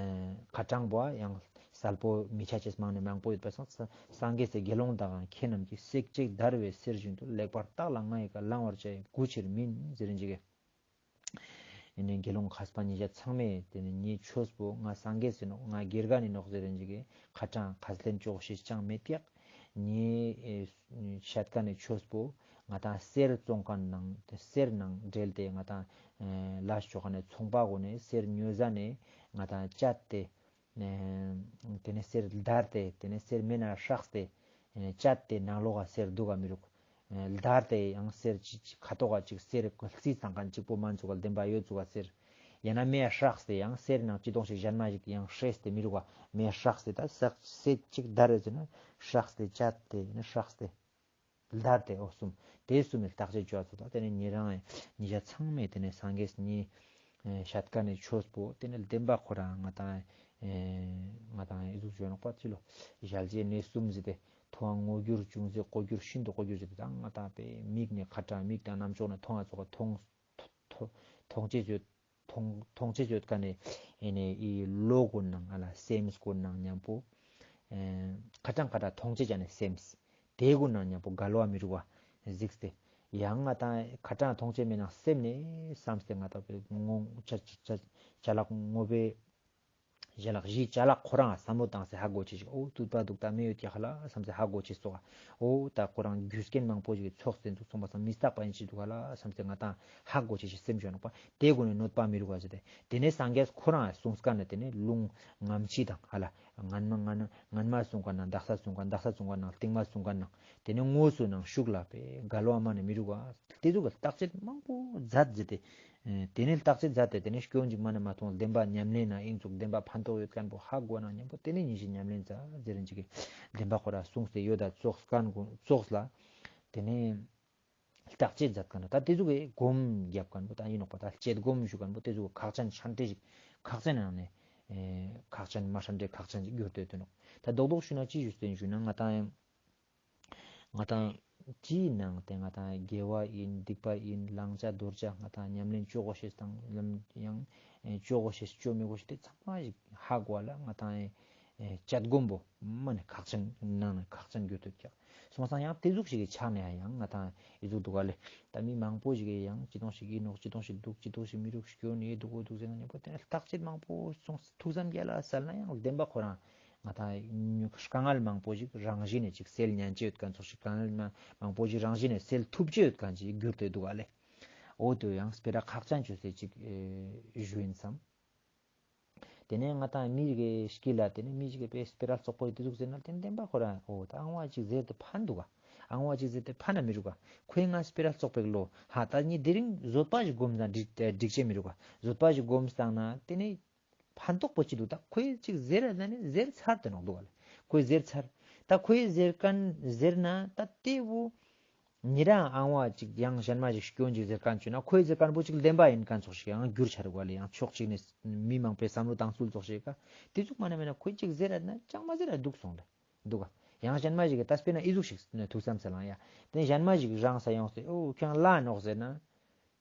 ཁ་དྲང་པོ་ཡང་གསལ་པོ་མི་ཆ་ཅེས་མང་ནེ་མང་པོ་ཡོད་པ་སང་། སངས་རྒྱས་སི་དགེ་སློང་དག་ཁྱེད་རྣམས་ཀྱིས། བསྲེགས་བཅད་བརྡར་བའི་གསེར་བཞིན་དུ། ལེགས་པར་བརྟགས་ལ་ང་ཡི་བཀའ། བླང་བར་བྱ་ཡི་གུས་ཕྱིར་མིན་ཟེར་ཅིག་གི། ཨེ་ནེ་དགེ་སློང་མཁས་པ་ཉེ་ཞ་ཚང་མས་དེ་ནེ་ངའི་ཆོས་པོ་ང་སངས་རྒྱས་ཡིན་ནོག། ང་དགེ་རྒན་ཡིན་ནོག་ཟེར་ཅིག་གི་ཁ་དྲང་ཁས་ལེན་ཅོ་ཤེས་ཅང་མེད་ཀྱག། ངའི་ཨེ་བཤད་མཁན་ནི་ཆོས་པོ་ང་དང་གསེར་བཙོང་མཁན་ནང་གསེར་ནང་འབྲེལ་ཏེ་ང་དང་ཨེ་ལས་ཅོ་མཁན་ནི་ཚོང་པ་གུན་ནི་གསེར་ཉོ་ཟ་ནེ་ང་དང་བཅད་དེ་ཨེ་དེ་ནེ་གསེར་བརྡར་ཏེ་དེ་ནེ་གསེར་མེད་ན་སྲེགས་ཏེ་ཨེ་བཅད་དེ་ནང་ལོགས་ཀ་གསེར་འདུག་ག་མི་རུག། ཨེ་བརྡར་ཏེ་ཡང་གསེར་ཅིག་ཅིག་ཁ་ཐོག་ག་ཅིག་གསེར་རྩི་ཚང་མཁན་ཅིག་པོ་མན་ཚུག་ག། བདེན་པ་ཡོད་ཚུག་ག་གསེར། ཡང་ན་མེ་སྲེགས་ཏེ་ཡང་གསེར་ནང་ཅི་དོང་ཞིག་གཞན་མ་ཞིག་ཡང་སྲེགས་ཏེ་མི་རུག་ག། མེ་སྲེགས་ཏེ་ད་གསེར་ཅིག་བརྡར་རེ་ཟེར་ན་སྲེགས་ཏེ་བཅད་དེ་ནི་སྲེགས་ཏེ་བརྡར་ཏེ་འོ་གསུམ། དེ་གསུམ་མི་བརྟག་དཔྱད་ཅོ་ཚུག། ད་དེ་ནེ་ཉེ་རང་ཉེ་ཞ་ཚང་མས་དེ་ནེ་སངས་རྒྱས་ཉིད་ཨེ་བཤད་མཁན་ནི་ཆོས་པོ་དེ་ནེ་བདེན་པ་ཁོ་རང་ང་དང་ཨེ་ང་དང་ཨེ་ཟུག་ཞུ་ནོག་པ་ཅི་ལོ། ཞལ་ལྕེ་གནས་གསུམ་ཟེར་ཏེ་མཐོང་བ་སྔོ་འགྱུར་ཅུང་ཟད་ལྐོག་གྱུར་ཤིན་ཏུ་ལྐོག་གྱུར་ཟེར་ཏེ་ད་ང་དང་པའི་མིག་ནེ་ཁ་དྲང་མིག་དང་རྣམ་ཅོག་ནེ་མཐོང་བ་ཙོགས་མཐོང་མཐོང་མཐོང་ཅེས་ཡོད། མཐོང་མཐོང་ཅེས་ཡོད་མཁན་ནི་ཨེ་ནེ་ཨི་བློ་གུན་ནང་ཨ་ལ་སེམས་གུན་ནང་མཉམ་པོ་ཨེ་ཁ་དྲང་ཁ་དྲང་མཐོང་ཅེས་ཅན་ནི་སེམས་དེ་གུན་ནང་མཉམ་པོ་འགལ་བ་མི་རུག་པ་གཟིགས་ཏེ། ཡང་ང་དང་ཁ་དྲང་མཐོང་ཅེས་མེད་ན་སེམས་ནེ་བསམས་ཏེ་ང་དང་པའི་ངོ་ཅ་ཅ་ཅ་ཅ་ལག་ངོ་བོའི་ཅ་ལག་བཞི་ཅ་ལག་ཁོ་རང་བསམ་བློ་བཏང་སྟེ་ཧ་གོ་ཅེས་ཤིག། འོ་དུད་པ་དུག་ད་མེ་ཡོད་ཀྱག་ཧ་ལ་བསམས་ཏེ་ཧ་གོ་ཅེས་སོགས། འོ་ད་ཁོ་རང་རྒྱུ་རྐྱེན་མང་པོ་ཞིག་གི་ཚོགས་བསྟན་དུག་སོང་པ་སང་མི་རྟག་པ་ཡིན་ཅི་དུག་ཧ་ལ་བསམས་ཏེ་ང་དང་ཧ་གོ་ཅེས་ཤིག་སེམས་བྱུང་ནོག་པ། དེ་གུན་ནི་གནོད་པ་མི་རུག་པ་ཟེར་ཏེ། དེ་ནེ་སངས་རྒྱས་ཁོ་རང་གསུངས་མཁན་ནི་དེ་ནེ་ལུང་ངམ་ཅི་དང་ཧ་ལ་སྔན་མ་སྔན་སྔན་མ་གསུངས་མཁན་ནང་དག་ས་གསུངས་མཁན་དག་ས་གསུངས་མཁན་ནང་རྟིང་མ་གསུངས་མཁན་ནང་དེ་ནེ་དངོས་སུ་ནང་ཤུགས་ལ་པའི་འགལ་བ་མ་ནེ་མི་རུག་པ། དེ་ཚོ་གི་བརྟག་དཔྱད་མང་པོ་མཛད་ཟེར་ཏེ། ཨེ་དེ་ནེ་བརྟག་དཔྱད་མཛད་དེ་དེ་ནེ་སྐྱོན་ཅིག་མ་ནེ་མ་མཐོང་། བདེན་པ་ཉམས་ལེན་ན་ཨིན་ཚུག། བདེན་པ་ཕན་ཐོགས་ཡོད་མཁན་པོ་ཧ་གོ་ན་མཉམ་པོ་དེ་ནེ་ཉིན་ཞིག་ཉམས་ལེན་མཛད་ཟེར་རིན་ཅིག་གི་བདེན་པ་ཁོ་རང་གསུངས་ཏེ་ཡོད་ད་ཙོགས་མཁན་གུན་ཙོགས་ལ་དེ་ནེ་བརྟག་དཔྱད་མཛད་མཁན་ད་དེ་ཚོ་གི་སྒོམ་རྒྱབ་མཁན་པོ་ད་ཨིན་ནོག་པ། ད་དཔྱད་སྒོམ་ཞུ་མཁན་པོ་དེ་ཚོ་གི་ཁག་ཅན་ཤན་ཏེ་ཞིག་ཁག་ཅན་ནང་ནེ་ཨེ་ཁག་ཅན་མ་ཤན་ཏེ་ཁག་ཅན་ཞིག་གྱུར་ཏེ་ཡོད་དེ་ནོག། ད་རྡོག་རྡོག་ཞུ་ན་ཅི་ཞུ་སྟེ་ཞུ་ན་ང་དང་ཡང་ང་དང་ཅིའི་ནང་དེ་ང་དང་དགེ་བ་ཡིན་སྡིག་པ་ཡིན་བླང་བྱ་དོར་བྱ་ང་དང་ཉམས་ལེན་ཅོ་དགོས་ཤེས་དང་ལམ་ཡང་ཨེ་ཅོ་དགོས་ཤེས་ཅོ་མི་དགོས་ཤེས་དེ་ཚང་མ་ཞིག་ཧ་གོ་བ་ལ་ང་དང་ཨེ་དཔྱད་སྒོམ་པོ་མ་ནེ་ཁག་ཅན་ནང་ནེ་ཁག་ཅན་གྱུར་ཏེ་ཡོད་ཀྱག། སོང་ཙང་ཡང་དེ་ཟུག་ཞིག་གི་ཆ་ནེ་ཡང་ང་དང་ཨི་ཟུག་དུག་ག་ལེ། ད་མི་མང་པོ་ཞིག་གི་ཡང་ཅི་དོང་ཞིག་ཨིན་ནོག་ཅི་དོང་ཞིག་དུག་ཅི་དོང་ཞིག་མི་རུག་སྐྱོན་ཨི་དུག་འོ་དུག་ཟེར་ན་མཉམ་པོ་དེ་ནེ་བརྟག་དཔྱད་མང་པོ་སོང་ཐུགས་བསམ་རྒྱ་ལ་གསལ་ན་ཡང་བདེན་པ་ཁོ་རང་ང་དང་དཀའ་ངལ་མང་པོ་ཞིག་རང་བཞིན་ནེ་ཅིག་སེལ་ཉན་ཅེས་ཡོད་མཁན་ཙོགས་ཤིག་དཀའ་ངལ་མང་པོ་ཞིག་རང་བཞིན་ནེ་སེལ་ཐུབ་ཅེས་ཡོད་མཁན་ཅིག་གྱུར་ཏེ་དུག་ག་ལེ། འོ་དེ་ཡང་སྤེ་ར་ཁག་ཅན་ཅོས་ཏེ་ཅིག་ཨེ་ཞུ་ཡིན་བསམ། དེ་ནེ་ང་དང་མི་ཞིག་གི་ལ་དེ་ནེ་མི་ཞིག་གི་དཔེ་སྤེ་ར་བཙོག་པོ་ཡོད་དེ་ཟུག་ཟེར་ན་དེ་བདེན་པ་ཁོ་རང་འོ་ད་ཨང་བ་ཅིག་ཟེར་ཏེ་ཕན་དུག་ག། ཨང་བ་ཅིག་ཟེར་ཏེ་ཕན་ན་མི་རུག་ག། ཁོའི་ང་སྤེ་ར་ཙོགས་པའི་ལོ་ཧ་ད་ནི་དེ་རིང་བཟོད་པ་ཞིག་སྒོམ་ན་འགྲིག་འགྲིག་ཅེས་མི་རུག་ག། བཟོད་པ་ཞིག་སྒོམ་སྟངས་ན་དེ་ནི་ཕན་ཐོགས་པོ་ཅི་འདུག། ད་ཁོས་ཅིག་ཟེར་ན་ནི་ཟེར་ཚར་ཏེ་ནོག་འདུག་ག་ལེ། ཁོས་ཟེར་ཚར། ད་ཁོས་ཟེར་མཁན་ཟེར་ན་ད་དེ་བོ་ཉེ་རང་ཨང་བ་ཅིག་ཡང་གཞན་མ་ཞིག་སྐྱོན་ཅིག་ཟེར་མཁན་བྱུང་ན་ཁོས་ཟེར་མཁན་པོ་ཅིག་བདེན་པ་ཡིན་མཁན་ཙོགས་ཤིག་ཡང་འགྱུར་ཆ་རུག་ག་ལེ། ཡང་ཕྱོགས་གཅིག་ནས་མི་མང་པོའི་བསམ་བློ་བཏང་ཚུལ་ཙོགས་ཤིག་ག་དེ་ཙོགས་མ་ན་མེད་ན་ཁོས་ཅིག་ཟེར་ར་ན་ཅང་མ་ཟེར་ར་འདུག་སོང་ལེ། འདུག་ག། ཡང་གཞན་མ་ཞིག་གི་ད་དཔེར་ན་ཨི་ཟུག་ཞིག་ཐུགས་བསམ་སལ་ལང་ཡ། དེ་གཞན་མ་ཞིག་རང་ས་ཡོང་སྟེ་ཨོ་ཁྱོད་ལ་ནོག་ཟེར་ན།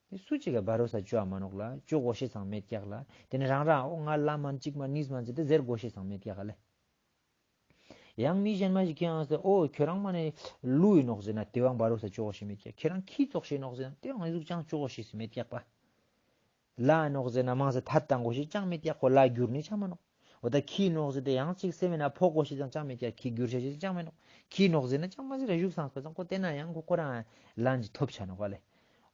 དེ་སུ་ཅིག་ག་བ་རོ་ས་ཅོ་བ་མ་ནོག་ལ། ཅོ་དགོས་ཤེས་སང་མེད་ཀྱག་ལ། དེ་ནི་རང་རང་ཨོ་ང་ལ་མན་གཅིག་མ་གཉིས་མན་ཟེར་ཏེ་ཟེར་དགོས་ཤེས་སང་མེད་ཀྱག་ལེ། ཡང་མི་གཞན་མ་ཞིག་ཁྱེད་རང་ཟེར་ཨོ་ཁྱོད་རང་མ་ནི་ལུ་ཡིན་ནོག་ཟེར་ན་དེ་བང་བ་རོ་ས་ཅོ་དགོས་ཤེས་མེད་ཀྱག། ཁྱེད་རང་ཁྱི་ཙོགས་ཤིག་ནོག་ཟེར་ན་དེ་བང་ཨི་ཟུག་ཅང་ཅོ་དགོས་ཤེས་མེད་ཀྱག་པ། ལ་ནོག་ཟེར་ན་མང་ཟེར་ཐད་བཏང་དགོས་ཤེས་ཅང་མེད་ཀྱག། ཁོ་ལ་འགྱུར་ནི་ཆ་མ་ནོག། འོ་ད་ཁྱི་ནོག་ཟེར་ཏེ་ཡང་ཅིག་སེམས་ན་ཕོག་དགོས་ཤེས་ཅང་ཅང་མེད་ཀྱག། ཁྱི་འགྱུར་ཤེས་ཅང་མེད་ནོག། ཁྱི་ནོག་ཟེར་ན་ཅང་མ་ཟེར་ར་བཞུགས་སང་པ་ཙང་ཁོ་དེ་ན་ཡང་ཁོ་ཁོ་རང་ལན་ཅིག་ཐོབ་ཆ་ནོག་པ་ལེ།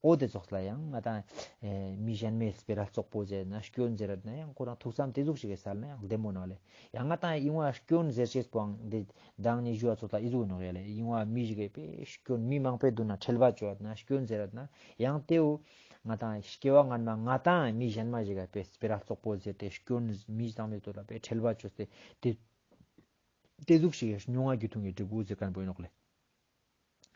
འོ་དེ་ཙོགས་ལ་ཡང་ང་དང་ཨེ་མི་གཞན་མའི་སྤེ་ར་ཙོག་པོ་ཟེར་ན་སྐྱོན་ཟེར་ན་ཡང་ཁོ་རང་ཐུགས་བསམ་དེ་ཟུག་ཞིག་གི་སལ་ན་ཡང་བདེ་མོ་ནོག་ལེ། ཡང་ང་དང་ཨིན་བ་སྐྱོན་ཟེར་ཤེས་པོའང་འདི་མདང་ནི་ཞུ་བ་ཙོགས་ལ་ཨི་ཟུག་ནོག་ཡ་ལེ། ཨིན་བ་མི་ཞིག་གི་པེ་སྐྱོན་མི་མང་པོའི་མདུན་ན་ཁྲེལ་བ་ཅོ་ན་སྐྱོན་ཟེར་ན་ཡང་དེའུ་ང་དང་སྐྱེ་བ་སྔན་མ་ང་དང་མི་གཞན་མ་ཞིག་ག་པེ་སྤེ་ར་ཙོག་པོ་ཟེར་ཏེ་སྐྱོན་མི་ཚང་མའི་དོན་ལ་པེ་ཁྲེལ་བ་ཅོས་ཏེ་དེ་དེ་ཟུག་ཞིག་གི་མྱོང་བ་རྒྱུ་མཐུན་གྱི་འབྲས་བུ་ཟེར་མཁན་པོ་ཨིན་ནོག་ལེ།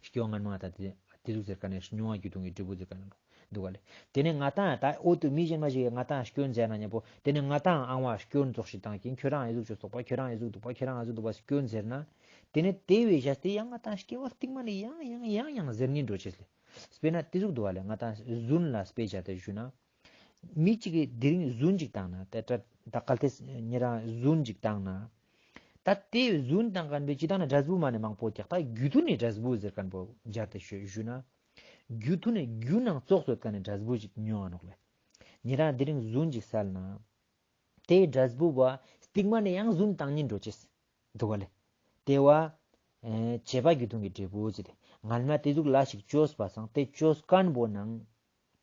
སྐྱེ་བ་སྔན་མ་ད་དེ་དེ་ཟུག་ཟེར་མཁན་ནི་མྱོང་བ་རྒྱུ་མཐུན་གྱི་འབྲས་བུ་ཟེར་མཁན་ནོག་འདུག་ག་ལེ། དེ་ནས་ང་དང་ད་འོ་དུ་མི་གཞན་མ་ཞིག་གི་ང་དང་སྐྱོན་ཟེར་ན་མཉམ་པོ་དེ་ནས་ང་དང་ཨང་བ་སྐྱོན་ཙོགས་ཤིག་བཏང་གིན་ཁྱོད་རང་ཨི་ཟུག་ཅོས་འདུག་པ། ཁྱོད་རང་ཨི་ཟུག་འདུག་པ། ཁྱོད་རང་ཨི་ཟུག་འདུག་པ་སྐྱོན་ཟེར་ན། དེ་ནས་དེ་བས་བཞག་སྟེ་ཡང་ང་དང་སྐྱེ་བ་རྟིང་མ་ནས་ཡང་ཡང་ཡང་ཡང་ཟེར་ཉིན་འགྲོ་ཅེས་ལེ། དཔེར་ན་དེ་ཟུག་འདུག་ག་ལེ། ང་དང་རྫུན་ལ་དཔེ་བྱ་སྟེ་ཞུ་ན། མི་གཅིག་གིས་དེ་རིང་རྫུན་གཅིག་བཏང་ན་ད་ད་ད་གལ་ཏེ་ཉེ་རང་རྫུན་གཅིག་བཏང་ན། ད་དེ་རྫུན་བཏང་མཁན་པོའི་སྤྱི་བཏང་ན་འབྲས་བུ་མ་ནས་མང་པོ་ཀྱག། ད་རྒྱུ་མཐུན་ནི་འབྲས་བུ་ཟེར་མཁན་པོ་སྦྱར་ཏེ་ཞུ་ཞུ་ན། རྒྱུ་མཐུན་ནི་རྒྱུ་ནང་ཙོགས་སོད་མཁན་ནི་འབྲས་བུ་ཞིག་མྱོང་བ་ནོག་ལེ། ཉེ་རང་དེ་རིང་རྫུན་གཅིག་བསལ་ན། དེའི་འབྲས་བུ་བ་རྟིང་མ་ནས་ཡང་རྫུན་བཏང་ཉིན་འགྲོ་ཅེས་འདུག་ག་ལེ། དེ་བ་ཨེ་བྱེད་པ་རྒྱུ་མཐུན་གྱི་འབྲས་བུ་ཟེར་ཏེ་སྔན་མ་དེ་ཟུག་ལ་ཞིག་ཅོས་པ་སང་དེ་ཅོས་མཁན་པོ་ནང་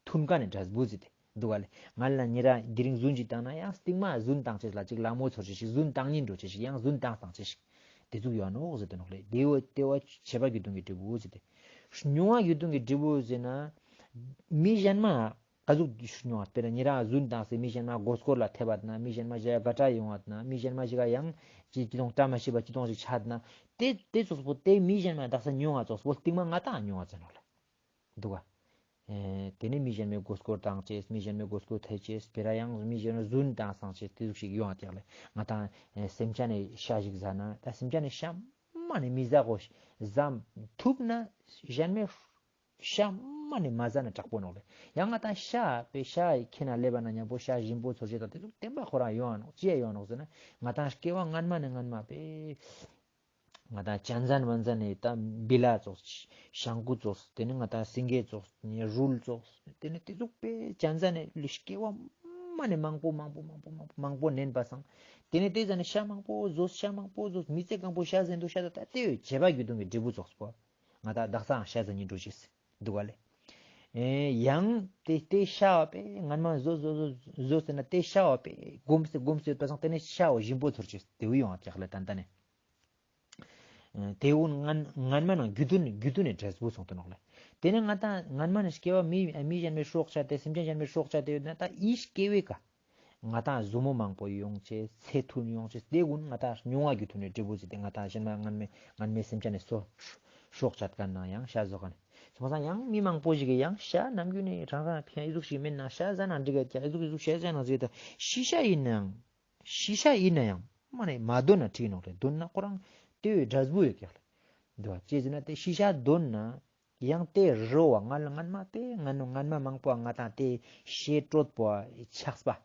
མཐུན་མཁན་ནི་འབྲས་བུ་ཟེར་ཏེ་འདུག་ག་ལེ། ང་ལ་ཉེ་རང་དེ་རིང་རྫུན་གཅིག་བཏང་ན་ཡང་རྟིང་མ་རྫུན་བཏང་ཅེས་ལ་ཅིག་ལ་མོ་ཚོར་ཅེས་ཤིག། རྫུན་བཏང་ཉིན་འགྲོ་ཅེས་ཤིག། ཡང་རྫུན་བཏང་བཏང་ཅེས་ཤིག། དེ་ཟུག་ཡོད་ནོག་ཟེར་ཏེ་ནོག་ལེ། དེ་བ་དེ་བ་བྱེད་པ་རྒྱུ་མཐུན་གྱི་འབྲས་བུ་ཟེར་ཏེ། མྱོང་བ་རྒྱུ་མཐུན་གྱི་འབྲས་བུ་ཟེར་ན། མི་གཞན་མ་ག་ཟུག་མྱོང་བ་དཔེར་ན་ཉེ་རང་རྫུན་བཏང་སྟེ་མི་གཞན་མ་མགོ་སྐོར་ལ་ཐེབས་པ་ན། མི་གཞན་མ་ཞིག་ག་དགྲ་ཡོང་བ་ན། མི་གཞན་མ་ཞིག་ག་ཡང་ཅི་ཅི་དོང་བཀྲ་མ་ཤིས་པ་ཅི་དོང་ཞིག་ཆགས་ན། དེ་དེ་ཙོགས་པོ་དེ་མི་གཞན་མ་དག་ས་མྱོང་བ་ཙོགས་པོ་རྟིང་མ་ང་དང་མྱོང་བ་ཙམ་ནོག་ལེ། འདུག་ག། ཨེ་དེ་ནས་མི་གཞན་མའི་མགོ་སྐོར་བཏང་ཅེས། མི་གཞན་མའི་མགོ་སྐོར་ཐེབས་ཅེས། སྤེ་ར་ཡང་མི་གཞན་རྫུན་བཏང་སང་ཅེས་དེ་ཟུག་ཞིག་ཡོང་བ་ཀྱག་ལེ། ང་དང་ཨེ་སེམས་ཅན་ནི་ཤ་ཞིག་ཟ་ན་ད་སེམས་ཅན་ནི་ཤ་མ་ནས་མི་ཟ་གོ་ཟ་ཐུབ་ན་གཞན་མའི་ཤ་མ་ནས་མ་ཟ་ན་དྲག་པོ་ནོག་ལེ། ཡང་ང་དང་ཤ་པེ་ཤ་ཁྱེར་ན་ལེབ་པ་ན་མཉམ་པོ་ཤ་ཞིམ་པོ་ཚོར་ཅེས་དང་དེ་ཟུག་བདེན་པ་ཁོ་རང་ཡོང་བ་ནོག། ཅི་ཡ་ཡོང་བ་ནོག་ཟེར་ན་ང་དང་སྐྱེ་བ་སྔན་མ་ནས་སྔན་མ་པེ་ང་དང་གཅན་གཟན་བན་གཟན་ནི་ད་བི་ལ་ཙོགས། ཤང་ཀུ་ཙོགས། དེ་ནི་ང་དང་སེང་གེ་ཙོགས། རུལ་ཙོགས། དེ་ནི་དེ་ཟུག་པེ་གཅན་གཟན་ནི་སྐྱེ་བ་མ་ནས་མང་པོ་མང་པོ་མང་པོ་མང་པོ་མང་པོ་ནན་པ་སང་། དེ་ནི་དེ་ཟ་ནི་ཤ་མང་པོ་ཟོས། ཤ་མང་པོ་ཟོས། མི་ཚེ་གང་པོ་ཤ་ཟ་འདུག། ཤ་ད་ད་དེ་བྱེད་པ་རྒྱུ་མཐུན་གྱི་འབྲས་བུ་ཙོགས་པོ། ང་དང་དག་སའང་ཤ་ཟ་ཉིན་འགྲོ་ཅེས་འདུག་ག་ལེ། ཨེ་ཡང་དེ་དེ་ཤ་བ་པེ་སྔན་མ་ཟོས་ཟོས་ཟོས་ཟོས་ཟེར་ན་དེ་ཤ་བ་པེ་སྒོམ་སེ་སྒོམ་སེ་ཡོད་པ་སང་དེ་ནས་ཤ་བ་ཞིམ་པོ་ཚོར་ཅེས་དེ་བོ་ཡོང་བ་ཀྱག་ལེ། ད་ལྟ་ནས། ཨེ་དེ་བོ་སྔན་སྔན་མ་ནང་རྒྱུ་མཐུན་རྒྱུ་མཐུན་ནི་འབྲས་བུ་སོང་དུ་ནོག་ལེ། དེ་ནས་ང་དང་སྔན་མ་ནས་སྐྱེ་བ་མི་མི་གཞན་མའི་སྲོག་བཅད་དེ་སེམས་ཅན་གཞན་མའི་སྲོག་བཅད་དེ་ཡོད་ན་ད་ཨི་སྐྱེ་བའི་ཀ་ང་དང་ཟུ་མོ་མང་པོ་ཡོང་ཅེས། ཚེ་ཐུང་ཡོང་ཅེས། དེ་ཀུན་ང་དང་མྱོང་བ་རྒྱུ་མཐུན་ནི་འབྲས་བུ་ཟེར་ཏེ་ང་དང་གཞན་མ་སྔན་མའི་སྔན་མའི་སེམས་ཅན་ནི་སོ་སྲོག་བཅད་མཁན་ནང་ཡང་ཤ་ཟོ་མཁན་ནི་སོང་པ་སང་ཡང་མི་མང་པོ་ཞིག་གིས་ཡང་ཤ་ནམ་རྒྱུན་ནས་རང་རང་ཕན་ཨི་ཟུག་ཞིག་མེད་ན་ཤ་ཟ་ན་འགྲིག་ག་ཀྱག། ཨི་ཟུག་ཨི་ཟུག་ཤ་ཟ་ན་ཟེར་ཏེ་ཤི་ཤ་ཡིན་ནའང་ཤི་ཤ་ཡིན་ནའང་མ་ནས་མ་འདོན་ན་འགྲིག་ནོག་ལེ། འདོན་ན་ཁོ་རང་དེ་བའི་འབྲས་བུ་ཡོད་ཀྱག་ལེ། འདུག་པ་ཅི་ཟེར་ན་དེ་ཤི་ཤ་འདོན་ན། ཡང་དེ་རོ་བ་ང་ལ་སྔན་མ་པེ་ང་ནོ་སྔན་མ་མང་པོ་ང་དང་དེ་ཤེ་དྲོད་པོ་ཆགས་པ།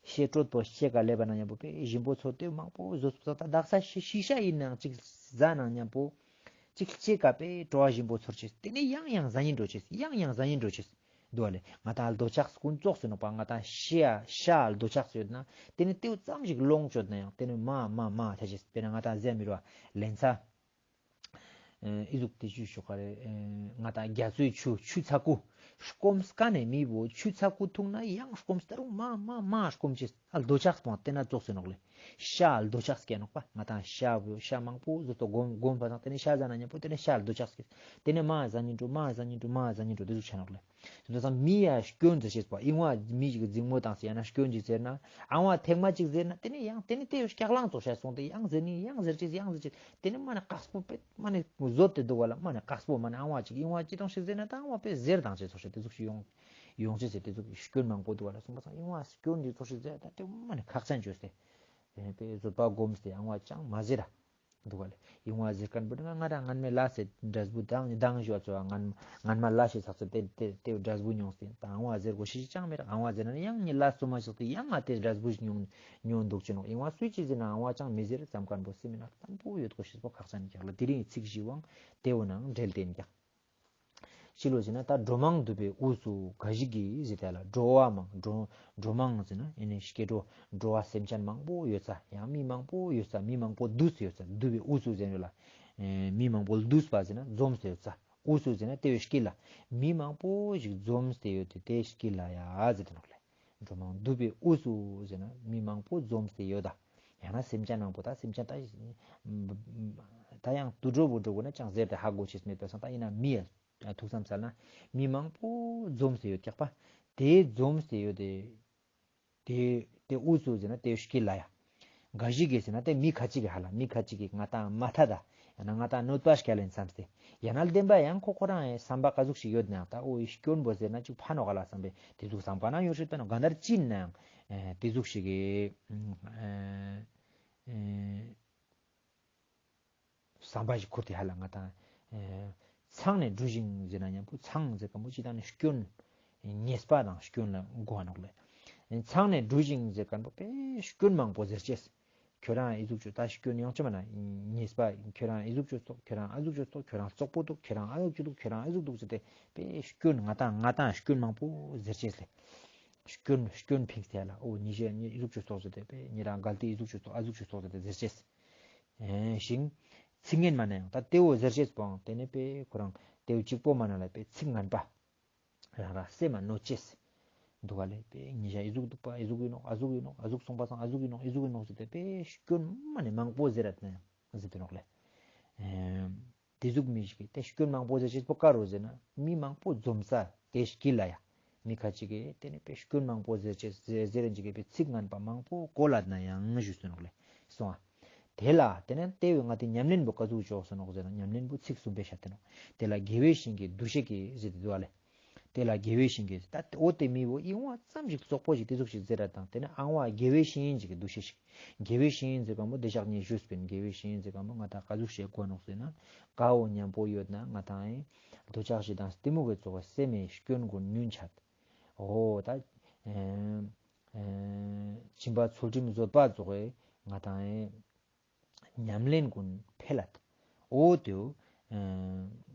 ཤེ་དྲོད་པོ་ཤེ་ག་ལེབ་པ་ན་མཉམ་པོ་པེ་ཞིམ་པོ་ཚོར་ཏེ་མང་པོ་ཟོས་པ་ད་དག་ས་ཤི་ཤི་ཤ་ཡིན་ནའང་ཅིག་ཟ་ན་མཉམ་པོ་ཅིག་ཤེ་ག་པེ་བྲོ་བ་ཞིམ་པོ་ཚོར་ཅེས། དེ་ནས་ཡང་ཡང་ཟ་ཉིན་འགྲོ་ཅེས། ཡང་ཡང་ཟ་ཉིན་འགྲོ་ཅེས། འདུག་པ་ལེ། ང་དང་ལ་འདོད་ཆགས་ཀུན་ཙོགས་སུ་ནོག་པ། ང་དང་ཤེ་ཡ་ཤ་ལ་འདོད་ཆགས་ཡོད་ན་དེ་ནས་དེ་བོ་ཙམ་ཞིག་ལོངས་སྤྱོད་ན་ཡང་དེ་ནས་མ་མ་མ་ཆ་ཅེས། དཔེར་ན་ང་དང་ཟེར་མི་རུ་བ་ལེན་ཚ། ཨེ་ཨི་ཟུག་དེ་ཆུ་ཤོག་ག་རེ། ཨེ་ང་དང་རྒྱ་མཚོའི་ཆུ་ཆུ་ཚ་ཀུ། སྐོམ་སྐ་ནེ་མི་བོ་ཆུ་ཚ་ཀུ་འཐུང་ན་ཡང་སྐོམ་སྟེ་རུང་མ་མ་མ་སྐོམ་ཅེས། ཨ་འདོད་ཆགས་སྤོང་ཏེ་ན་ཙོགས་སེ་ནོག་ལེ། ཤ་འདོད་ཆགས་སྐྱེ་ནོག་པ། ང་ཏང་ཤ་བོ་ཤ་མང་པོ་ཟོ་ཏོ་སྒོམ་སྒོམ་པ་དང་ཏེ་ནེ་ཤ་ཟ་ན་ཉམ་པོ་ཏེ་ནེ་ཤ་འདོད་ཆགས་སྐྱེ། ཏེ་ནེ་མ་ཟ་ཉིན་འགྲོ་མ་ཟ་ཉིན་འགྲོ་མ་ཟ་ཉིན་འགྲོ་ཏེ་ཟུག་ཆ་ནོག་ལེ། ཏེ་ཙོགས་མི་ཡ་སྐྱོན་ཟེར་ཅེས་པོ་ཨིན་བ། མི་ཞིག་གི་འཛིང་མོ་དང་སེ་ཡང་ན་སྐྱོན་ཅིག་ཟེར་ན་ཨང་བ་ཐེངས་མ་ཅིག་ཟེར་ན་ཏེ་ནེ་ཡང་ཏེ་ནེ་ཏེ་ཡོ་སྐྱག་ལང་ཙོགས་ཤ་སོང་སྟེ་ཡང་ཟེར་ནི་ཡང་ཟེར་ཅེས་ཡང་ཟེར་ཅེས། ཏེ་ནེ་མ་ནེ་ཀགས་པོ་པེ་མ་ནེ་ཟོད་དེ་འདུག་བ་ལ། མ་ནེ་ཀགས་པོ་མ་ནེ་ཨང་བ་ཅིག་ཨིན་བ་ཅི་དང་ཞིག་ཟེར་ན་ད་ཨང་བ་པེ་ཟེར་དང་ཅེས་ཙོགས་ཤིག་ཏེ་ཟུག་ཞིག་ཡོང་ཡོང་ཅེས་ཟེར། ཏེ་ཟུག་སྐྱོན་མང་པོ་འདུག་བ་ལ། སོང་པ་སང་ཨིན་བ་སྐྱོན་ཅིག་ཙོགས་ཤིག་ཟེར་ད་ཏེ་མ་ནེ་ཁག་ཅན་བཅོས་ཏེ་པེ་བཟོད་པ་སྒོམ་སྟེ་ཨང་བ་ཅང་མ་ཟེར་ར་འདུག་བ་ལེ། ཨིན་བ་ཟེར་མཁན་པོ་ང་རང་སྔན་མའི་ལ་སེ་འབྲས་བུ་དང་དང་ཞུ་བ་ཙོགས་སྔན་སྔན་མ་ལ་ཞིག་ཚགས་ཚེ་ཏེ་ཏེ་ཏེ་འབྲས་བུ་མྱོང་སྟེ་ད་ཨང་བ་ཟེར་དགོས་ཤེས་ཅང་མེད། ཨང་བ་ཟེར་ན་ཡང་ངའི་ལ་སོ་མ་ཞིག་སྟེ་ཡང་ང་ཏེ་འབྲས་བུ་ཞིག་མྱོང་མྱོང་འདུག་ཅེ་ནོག། ཨིན་བ་སུས་ཅི་ཟེར་ན་ཨང་བ་ཅང་མི་ཟེར་ཙམ་མཁན་པོ་སེམས་མི་ནང་བརྟན་པོ་ཡོད་དགོས་ཤེས་པོ་ཁག་ཅན་ཀྱག་ལ། དེ་རིང་ཚིག་བཞི་བོའང་ཏེ་བོ་ནང་འབྲེལ་ཏེ་ཨིན་ཀྱག། ཅི་ལོ་ཟེར་ན་ད་འགྲོ་མང་འདུ་བའི་དབུས་སུ་ག་ཞིག་གིས་ཟེར་ཏེ་ལ། འགྲོ་བ་མང་འགྲོ་འགྲོ་མང་ཟེར་ན་ཨེ་ནི་སྐྱེ་འགྲོ་འགྲོ་བ་སེམས་ཅན་མང་པོ་ཡོད་ས། ཡང་མི་མང་པོ་ཡོད་ས། མི་མང་པོ་འདུས་ཡོད་ས། འདུ་བའི་དབུས་སུ་ཟེར་ལ། ཨེ་མི་མང་པོ་འདུས་པ་ཟེར་ན་འཛོམས་ཏེ་ཡོད་ས། དབུས་སུ་ཟེར་ན་ཏེ་བོའི་དཀྱིལ་ལ། མི་མང་པོ་ཞིག་འཛོམས་ཏེ་ཡོད་དེ་ཏེ་དཀྱིལ་ལ་ཡ་ཟེར་ཏེ་ནོག་ལེ། འགྲོ་མང་འདུ་བའི་དབུས་སུ་ཟེར་ན་མི་མང་པོ་འཛོམས་ཏེ་ཡོད་ད། ཡང་ན་སེམས་ཅན་མང་པོ་ད་སེམས་ཅན་ད་ད་ཡང་དུད་འགྲོ་བུ་འགྲོ་དགོས་ན་ཅང་ཟེར་ཏེ་ཧ་གོ་ཅེས་མེད་པ་སང་ད་ཨིན་ན་མི་ཡ་ཐུགས་བསམ་སལ་ན་མི་མང་པོ་འཛོམས་ཏེ་ཡོད་ཀྱག་པ། ཏེ་འཛོམས་ཏེ་ཡོད་དེ་ཏེ་ཏེ་དབུས་སུ་ཟེར་ན་ཏེ་དཀྱིལ་ལ་ཡ། ག་ཞིག་གིས་ཟེར་ན་ཏེ་མི་ཁ་ཅིག་གི་ཧ་ལ་མི་ཁ་ཅིག་གི་ང་ཏང་མ་ཐད་ད་ཡང་ན་ང་ཏང་གནོད་པ་སྐྱལ་ལེན་བསམ་སྟེ་ཡང་ན་བདེན་པ་ཡང་ཁོ་ཁོ་རང་ཡང་བསམ་པ་ག་ཟུག་ཞིག་ཡོད་ནའང་ད་འོ་ཡི་སྐྱོན་པོ་ཟེར་ན་ཅིག་ཕན་ནོག་ག་ལ་བསམ་པའི་ཏེ་ཟུག་བསམ་པ་ན་ཡོད་ཤེས་པས་ནོག། ག་འདར་ཅི་ཨིན་ནའང་ཏེ་ཟུག་ཞིག་གི་བསམ་པ་ཞིག་ཁུར་ཏེ་ཧ་ལ་ང་ཏང་ཚང་ནས་འདྲུ་ཞིང་ཟེར་ན་མཉམ་པོ་ཚང་ཟེར་མཁན་པོ་ཅི་དང་ནི་སྐྱོན་ཉེས་པ་དང་སྐྱོན་ལ་གོ་བ་ནོག་ལེ། ཚང་ནས་འདྲུ་ཞིང་ཟེར་མཁན་པོ་པེ་སྐྱོན་མང་པོ་ཟེར་ཅེས། ཁྱོད་རང་ཨི་ཟུག་ཅོས་ད་སྐྱོན་ཡོང་ཅེས་མ་ན་ཉེས་པ། ཁྱོད་རང་ཨི་ཟུག་ཅོས་ཏོག། ཁྱོད་རང་ཨ་ཟུག་ཅོས་ཏོག། ཁྱོད་རང་རྩོག་པོ་འདུག། ཁྱོད་རང་ཨ་ཟུག་ཅོས་འདུག། ཁྱོད་རང་ཨ་ཟུག་འདུག་ཟེར་ཏེ་པེ་སྐྱོན་ང་ཏང་ང་ཏང་སྐྱོན་མང་པོ་ཟེར་ཅེས་ལེ། སྐྱོན་སྐྱོན་ཕིངས་ཏེ་ལ་འོ་ཉེས་ཞེ་ཉེས་ཨི་ཟུག་ཅོས་ཏོག་ཟེར་ཏེ་པེ་ཉེ་རང་གལ་ཏེ་ཨི་ཟུག་ཅོས་ཏོག་ཨ་ཟུག་ཅོས་ཏོག་ཟེར་ཏེ་ཟེར་ཅེས། ཨེ་ཞིང་། ཚིག་ངན་མ་ན་ཡང་ད་ཏེ་བོ་ཟེར་ཅེས་པོའང་ཏེ་ནེ་པེ་ཁོ་རང་ཏེ་བོ་གཅིག་པོ་མ་ན་ལ་པེ་ཚིག་ངན་པ་རང་རང་སེམས་མ་གནོད་ཅེས་འདུག་ག་ལེ། པེ་ཉེ་ཞ་ཨི་ཟུག་འདུག་པ་ཨི་ཟུག་ཨིན་ནོག། ཨ་ཟུག་ཨིན་ནོག། ཨ་ཟུག་སོང་པ་སང་ཨ་ཟུག་ཨིན་ནོག། ཨི་ཟུག་ཨིན་ནོག་ཟེར་ཏེ་པེ་སྐྱོན་མ་ནེ་མང་པོ་ཟེར་ར་ན་ཡང་ཟེར་ཏེ་ནོག་ལེ། ཨེ་ཏེ་ཟུག་མི་ཞིག་གི་ཏེ་སྐྱོན་མང་པོ་ཟེར་ཅེས་པོ་ཀ་རུ་ཟེར་ན་མི་མང་པོ་འཛོམས་ས་ཏེ་དཀྱིལ་ལ་ཡ། མི་ཁ་ཅིག་གི་ཏེ་ནེ་པེ་སྐྱོན་མང་པོ་ཟེར་ཅེས་ཟེར་ཟེར་ཅིག་གི་པེ་ཚིག་ངན་པ་མང་པོ་གོ་ལ་ན་ཡང་ཞུས་སོ་ནོག་ལེ། སོང་ཨ། ཏེ་ལ་ཏེ་ནེ་ཏེ་བོ་ང་ཏི་ཉམས་ལེན་པོ་ཀ་ཟུག་ཅོས་སོ་ནོག་ཟེར་ན་ཉམས་ལེན་པོ་ཚིག་གསུམ་པེ་ཤད་དེ་ནོག། ཏེ་ལ་དགེ་བའི་བཤེས་གཉེན་འདུ་ཤེས་ཀྱིས་ཟེར་ཏེ་འདུག་ག་ལེ། ཏེ་ལ་དགེ་བའི་བཤེས་གཉེན་ད་འོ་ཏེ་མི་བོ་ཨིན་བ་ཙམ་ཞིག་རྩོག་པོ་ཞིག་ཏེ་ཟུག་ཞིག་ཟེར་ར་དང་ཏེ་ནེ་ཨང་བ་དགེ་བའི་བཤེས་གཉེན་ཞིག་གི་འདུ་ཤེས་ཤིག། དགེ་བའི་བཤེས་གཉེན་ཟེར་མཁན་པོ་ཏེ་ཞག་ཉེ་ཞུས་པིན། དགེ་བའི་བཤེས་གཉེན་ཟེར་མཁན་པོ་ང་ཏང་ཀ་ཟུག་ཞིག་གོ་ནོག་ཟེར་ན་ཀ་བོ་ཉམ་པོ་ཡོད་ན་ང་ཏང་ཨེ་འདོད་ཆགས་ཞེ་སྡང་གཏི་མུག་གི་ཚོགས་སེམས་མེད་སྐྱོན་ཀུན་ཉོན་ཆགས། འོ་ད་ཨེ་ཨེ་སྦྱིན་པ་ཚུལ་ཁྲིམས་བཟོད་པ་ཚོགས་ཨེ་ང་ཏང་ཨེ་ཉམས་ལེན་ཀུན་འཕེལ་ལད། འོ་ཏེའུ་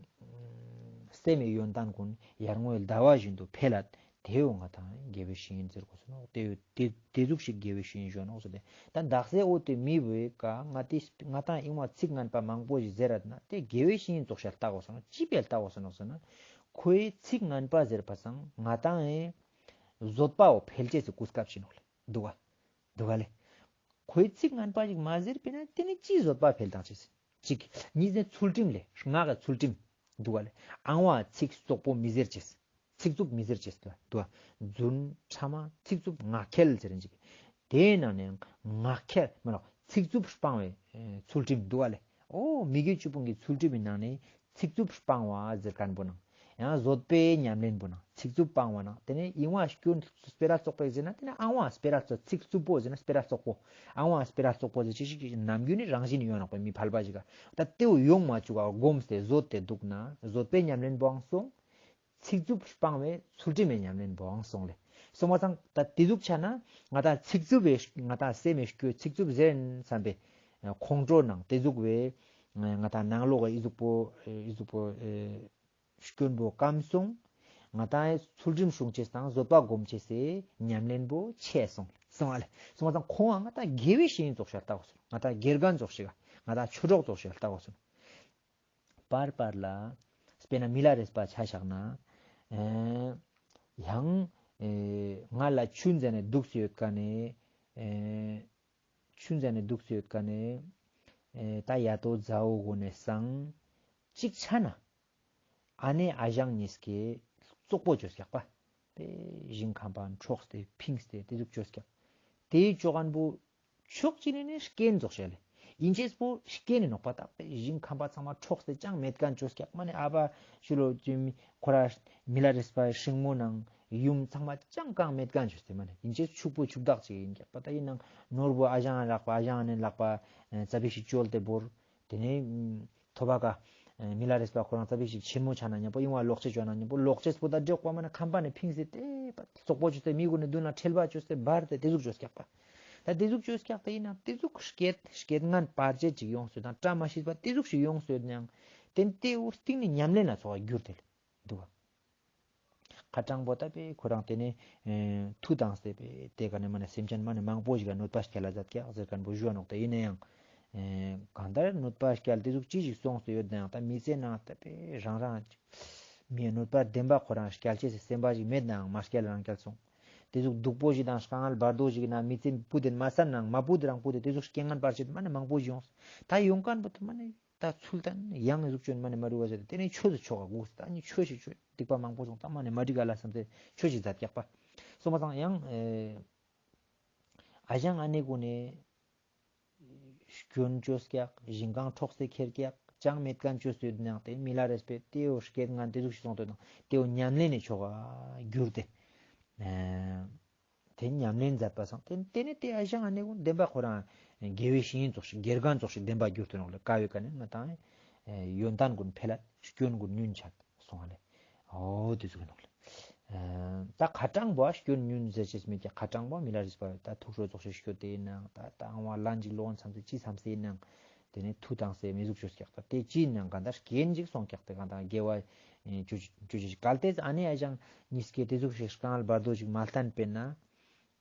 སེམས་མེད་ཡོན་ཏན་ཀུན་ཡར་ངོའི་ཟླ་བ་བཞིན་དུ་འཕེལ་ལད། ཏེའུ་ང་ཏང་དགེ་བའི་བཤེས་གཉེན་ཟེར་དགོས་སོ་ནོག། ཏེའུ་ཏེ་ཏེ་ཟུག་ཞིག་དགེ་བའི་བཤེས་གཉེན་ཞུ་ནོག་ཟེར་ཏེ། ད་དག་ས་འོ་ཏེ་མི་བོའི་ཀ་ང་ཏི་ང་ཏང་ཨིན་བ་ཚིག་ངན་པ་མང་པོ་ཞིག་ཟེར་ར་ན་ཏེ་དགེ་བའི་བཤེས་གཉེན་ཙོགས་ཤ་ལྟ་དགོས་སོ་ནོག། ཅི་ཕི་ལ་ལྟ་དགོས་སོ་ནོག་ཟེར་ན་ཁོའི་ཚིག་ངན་པ་ཟེར་པ་སང་ང་ཏང་ཨེ་བཟོད་པའོ་འཕེལ་ཅེས་སི་གོ་སྐབས་ཤིག་ནོག་ལེ། འདུག་ག་འདུག་ག་ལེ། ཁོའི་ཚིག་ངན་པ་ཞིག་མ་ཟེར་པས་ན་ཏེ་ནེ་ཅི་བཟོད་པ་འཕེལ་དང་ཅེས། གཅིག། གཉིས་ནེ་ཚུལ་ཁྲིམས་ལེ། ངག་གི་ཚུལ་ཁྲིམས། འདུག་ག་ལེ། ཨང་བ་ཚིག་རྩོག་པོ་མི་ཟེར་ཅེས། ཚིག་རྩུབ་མི་ཟེར་ཅེས། འདུག་ག་རྫུན་ཕྲ་མ་ཚིག་རྩུབ་ངག་འཁྱལ་ཟེར་ཅིག། ཏེའི་ནང་ནེ་ངག་འཁྱལ་མ་ནོག་ཚིག་རྩུབ་སྤང་བའི་ཚུལ་ཁྲིམས་འདུག་ག་ལེ། འོ་མི་དགེ་བཅུ་སྤོང་གི་ཚུལ་ཁྲིམས་མི་ནང་ནེ་ཚིག་རྩུབ་སྤང་བ་ཟེར་མཁན་པོ་ནང་། ཡང་བཟོད་པའི་ཉམས་ལེན་པོ་ནང་ཚིག་རྩུབ་སྤང་བ་ནང་། ཏེ་ནེ་ཨིན་བ་སྐྱོན་སྤེ་ར་ཙོགས་པོ་ཟེར་ན་ཏེ་ནེ་ཨང་བ་སྤེ་ར་ཙོགས་ཚིག་རྩུབ་པོ་ཟེར་ན་སྤེ་ར་ཙོགས་པོ། ཨང་བ་སྤེ་ར་ཙོགས་པོ་ཟེར་ཅི་ཞིག་ནམ་རྒྱུན་ནི་རང་བཞིན་ཡོད་ནོག་པ་མི་ཕལ་པ་ཞིག་ག། ད་ཏེའུ་ཡོང་མ་བཅུག་ག་སྒོམས་ཏེ་བཟོད་དེ་འདུག་ན་བཟོད་པའི་ཉམས་ལེན་པོའང་སོང་། ཚིག་རྩུབ་སྤང་བའི་ཚུལ་ཁྲིམས་མེད་ཉམས་ལེན་པོའང་སོང་ལེ། སོང་བ་སང་ད་ཏེ་ཟུག་ཆ་ན་ང་ཏང་ཚིག་རྩུབ་བའི་ང་ཏང་སེམས་མེད་སྐྱོ་ཚིག་རྩུབ་ཟེར་བསམ་པའི་ཁོང་ཁྲོ་ནང་ཏེ་ཟུག་བའི་ང་ཏང་ནང་ལོགས་ཀྱི་ཨི་ཟུག་པོ་ཨི་ཟུག་པོ་ཨེ་སྐྱོན་པོ་སྐམ་སོང་། ང་ཏང་ཚུལ་ཁྲིམས་སྲུང་ཅེས་དང་བཟོད་པ་སྒོམ་ཅེས་སི་ཉམས་ལེན་པོ་ཆེ་སོང་སོང་བ་ལེ། སོང་བ་སང་ཁོང་ང་ཏང་དགེ་བའི་བཤེས་གཉེན་ཙོགས་ཤ་ལྟ་དགོས་སོང་། ང་ཏང་དགེ་རྒན་ཙོགས་ཤ་ང་ཏང་ཆོས་གྲོགས་ཙོགས་ཤ་ལྟ་དགོས་སོང་། པར་པར་ལ་དཔེར་ན་མི་ལ་རས་པ་ཆ་བཞག་ན་ ཨེ་ཡང་ཨེ་ང་ལ་ཆུན་ཟ་ནེ་དུག་སེ་ཡོད་ཀ་ནེ་ཨེ་ཆུན་ཟ་ནེ་དུག་སེ་ཡོད་ཀ་ནེ་ཨེ་ད་ཡ་ཏོ་ཛའོ་གོ་ནེ་སང་ཅིག་ཆ་ན་ཨ་ནེ་ཨ་ཞང་ཉིས་ཀེ་ཙོག་པོ་ཅོས་ཀྱག་པ། པེ་ཞིང་ཁམས་པ་འཕྲོགས་ཏེ་ཕིངས་ཏེ་ཏེ་ཟུག་ཅོས་ཀྱག། ཏེ་ཅོ་ཁན་བོ་ཕྱོགས་གཅིག་ནེ་ནི་རྐྱེན་ཙོགས་ཤིག་ལེ། ཨིན་ཅེས་པོ་རྐྱེན་ནི་ནོག་པ། ཏ་པེ་ཞིང་ཁམས་པ་ཚང་མ་འཕྲོགས་ཏེ་ཅང་མེད་ཁན་ཅོས་ཀྱག། མ་ནེ་ཨ་བ་ཤུ་ལོ་ཅི་མི་ཁོ་ར་མི་ལ་རས་པ་སྲིང་མོ་ནང་ཡུམ་ཚང་མ་ཅང་གང་མེད་ཁན་ཅོས་ཏེ་མ་ནེ། ཨིན་ཅེས་ཕྱུག་པོ་ཕྱུག་བདག་ཅིག་ཨིན་ཀྱག་པ། ཏ་ཨིན་ནའང་ནོར་བུ་ཨ་ཞང་ལག་པ་ཨ་ཞང་ནེ་ལག་པ་ཨ་ཙ་པིག་ཞིག་བཅོལ་ཏེ་བོར། ཏེ་ནེ་ཐོ་བ་ཀ་མི་ལ་རས་པ་ཁོ་རང་ཙ་པིག་ཞིག་ཆེན་མོ་ཆ་ན་ཉམ་པོ་ཨིན་བ་ལོག་ཅེས་ཅོ་ན་ཉམ་པོ་ལོག་ཅེས་པོ་ཏ་འདྲེ་ཀོ་མ་ནེ་ཁམས་པ་ནེ་ཕིངས་ཏེ་ཏེ་པ་ཙོག་པོ་ཅོས་ཏེ་མི་གུན་ནི་དུན་ལ་ཁྲེལ་བ་ཅོས་ཏེ་བར་ཏེ་ཏེ་ཟུག་ཅོས་ཀྱག་པ། ཏ་ཏེ་ཟུག་ཅོས་ཀྱག་ཏ་ཨིན་ན་ཏེ་ཟུག་སྐྱེད་སྐྱེད་ངན་བར་ཆད་ཅིག་ཡོངས་སོད་དང་བཀྲ་མ་ཤིས་པ་ཏེ་ཟུག་ཞིག་ཡོངས་སོད་ནའང་ཏེ་ཏེ་འོ་སྟིང་ནེ་ཉམས་ལེན་ན་ཚོགས་གྱུར་ཏེ་དུག་པ། ཁ་ཏང་པོ་ཏ་པེ་ཁོ་རང་ཏེ་ནེ་ཨེ་ཐུགས་དྭངས་ཏེ་པེ་ཏེ་ཀ་ནེ་མ་ནེ་སེམས་ཅན་མ་ནེ་མང་པོ་ཞིག་ག་གནོད་པ་སྐྱལ་ལ་ཛད་ཀྱག་ཟེར་ཁན་བོ་ཞུ་བ་ནོག། ཏ་ཨིན་ནའང་ཨེ་གང་ལྟར་གནོད་པ་སྐྱལ་ཏེ་ཟུག་ཅི་ཞིག་སོང་སྟེ་ཡོད་ནའང་ཏ་མི་ཚེ་ནང་ཏ་པེ་རང་རང་མིའི་གནོད་པ་བདེན་པ་ཁོ་རང་སྐྱལ་ཅེས་སི་སེམས་པ་ཞིག་མེད་ནའང་མ་སྐྱལ་རང་སྐྱལ་སོང་། ཏེ་ཟུག་སྡུག་པོ་ཞིག་དང་དཀའ་ངལ་བར་དོ་ཞིག་ན་མི་ཚེ་བུད་དེ་མ་སན་ནའང་མ་བུད་རང་བུད་དེ་ཏེ་ཟུག་རྐྱེན་ངན་བར་ཆད་མ་ནེ་མང་པོ་ཞིག་ཡོངས། ཏ་ཡོང་ཁན་བོ་ཏ་མ་ནེ་ཏ་ཚུལ་ཏན་ཡང་ཟུག་ཅོ་ན་མ་ནེ་མ་རུ་བ་ཟེར་ཏེ་ཏེ་ནེ་ཆོས་སུ་ཆོག་ག་གོ་ཏ་ནི་ཆོས་ཤིག་ཆོས་སྡིག་པ་མང་པོ་སོང་ཏ་མ་ནེ་མ་འགྲིག་ག་ལ་སམ་སྟེ་ཆོས་ཤིག་ཛད་ཀྱག་པ། སོང་པ་སང་ཡང་ཨེ་ཨ་ཞང་ཨ་ནེ་གུན་ནི་སྐྱོན་ཅོས་ཀྱག། ཞིང་ཁམས་འཕྲོགས་ཏེ་ཁྱེར་ཀྱག། ཅང་མེད་ཁན་ཅོས་སོད་ནའང་ཏེ་མི་ལ་རས་པེ་ཏེ་འོ་སྐྱེད་ངན་ཏེ་ཟུག་ཞིག་སོང་སྟེ་ནའང་ཏེ་འོ་ཉམས་ལེན་ནི་ཆོག་ག་གྱུར་ཏེ། ཨེ་ཏེ་ཉམས་ལེན་ཛད་པ་སང་ཏེ་ཏེ་ནེ་ཏེ་ཨ་ཞང་ཨ་ནེ་གུན་བདེན་པ་ཁོ་རང་དགེ་བའི་བཤེས་གཉེན་ཙོགས་ཤིག་དགེ་རྒན་ཙོགས་ཤིག་བདེན་པ་གྱུར་ཏེ་ནོག་ལེ། ཀ་བའི་ཀ་ནེ་ང་ཏང་ཨེ་ཡོན་ཏན་གུན་འཕེལ་ལ་སྐྱོན་གུན་ཉུན་ཆ་སོང་ལེ། འོ་ཏེ་ཟུག་ཨིན་ནོག་ལེ། ཨེ་ཏ་ཁ་ཏང་པོ་སྐྱོན་ཉུན་ཟེར་ཅེས་མེད་ཀྱག། ཁ་ཏང་པོ་མི་ལ་རས་པ་ཏ་ཐུགས་ཁྲོ་ཙོགས་ཤིག་སྐྱོད་དེ་ཨིན་ནའང་ཏ་ཏ་ཨང་བ་ལན་ཅིག་ལོག་ཨིན་སམ་སྟེ་ཅི་སམ་སྟེ་ཨིན་ནའང་ཏེ་ནེ་ཐུགས་དྭངས་སེ་མི་ཟུག་ཅོས་ཀྱག། ཏ་ཏེ་ཅི་ཨིན་ནའང་གང་ལྟར་རྐྱེན་ཅིག་སོང་ཀྱག། ཏེ་གང་ལྟར་དགེ་བ་ཨེ་ཅོ་ཅོ་ཅོ་ཅོ་གལ་ཏེ་ཨ་ནེ་ཨ་ཞང་ཉིས་ཀེ་ཏེ་ཟུག་ཤིག་དཀའ་ངལ་བར་དོ་ཅིག་མ་ལྟན་པེ་ན་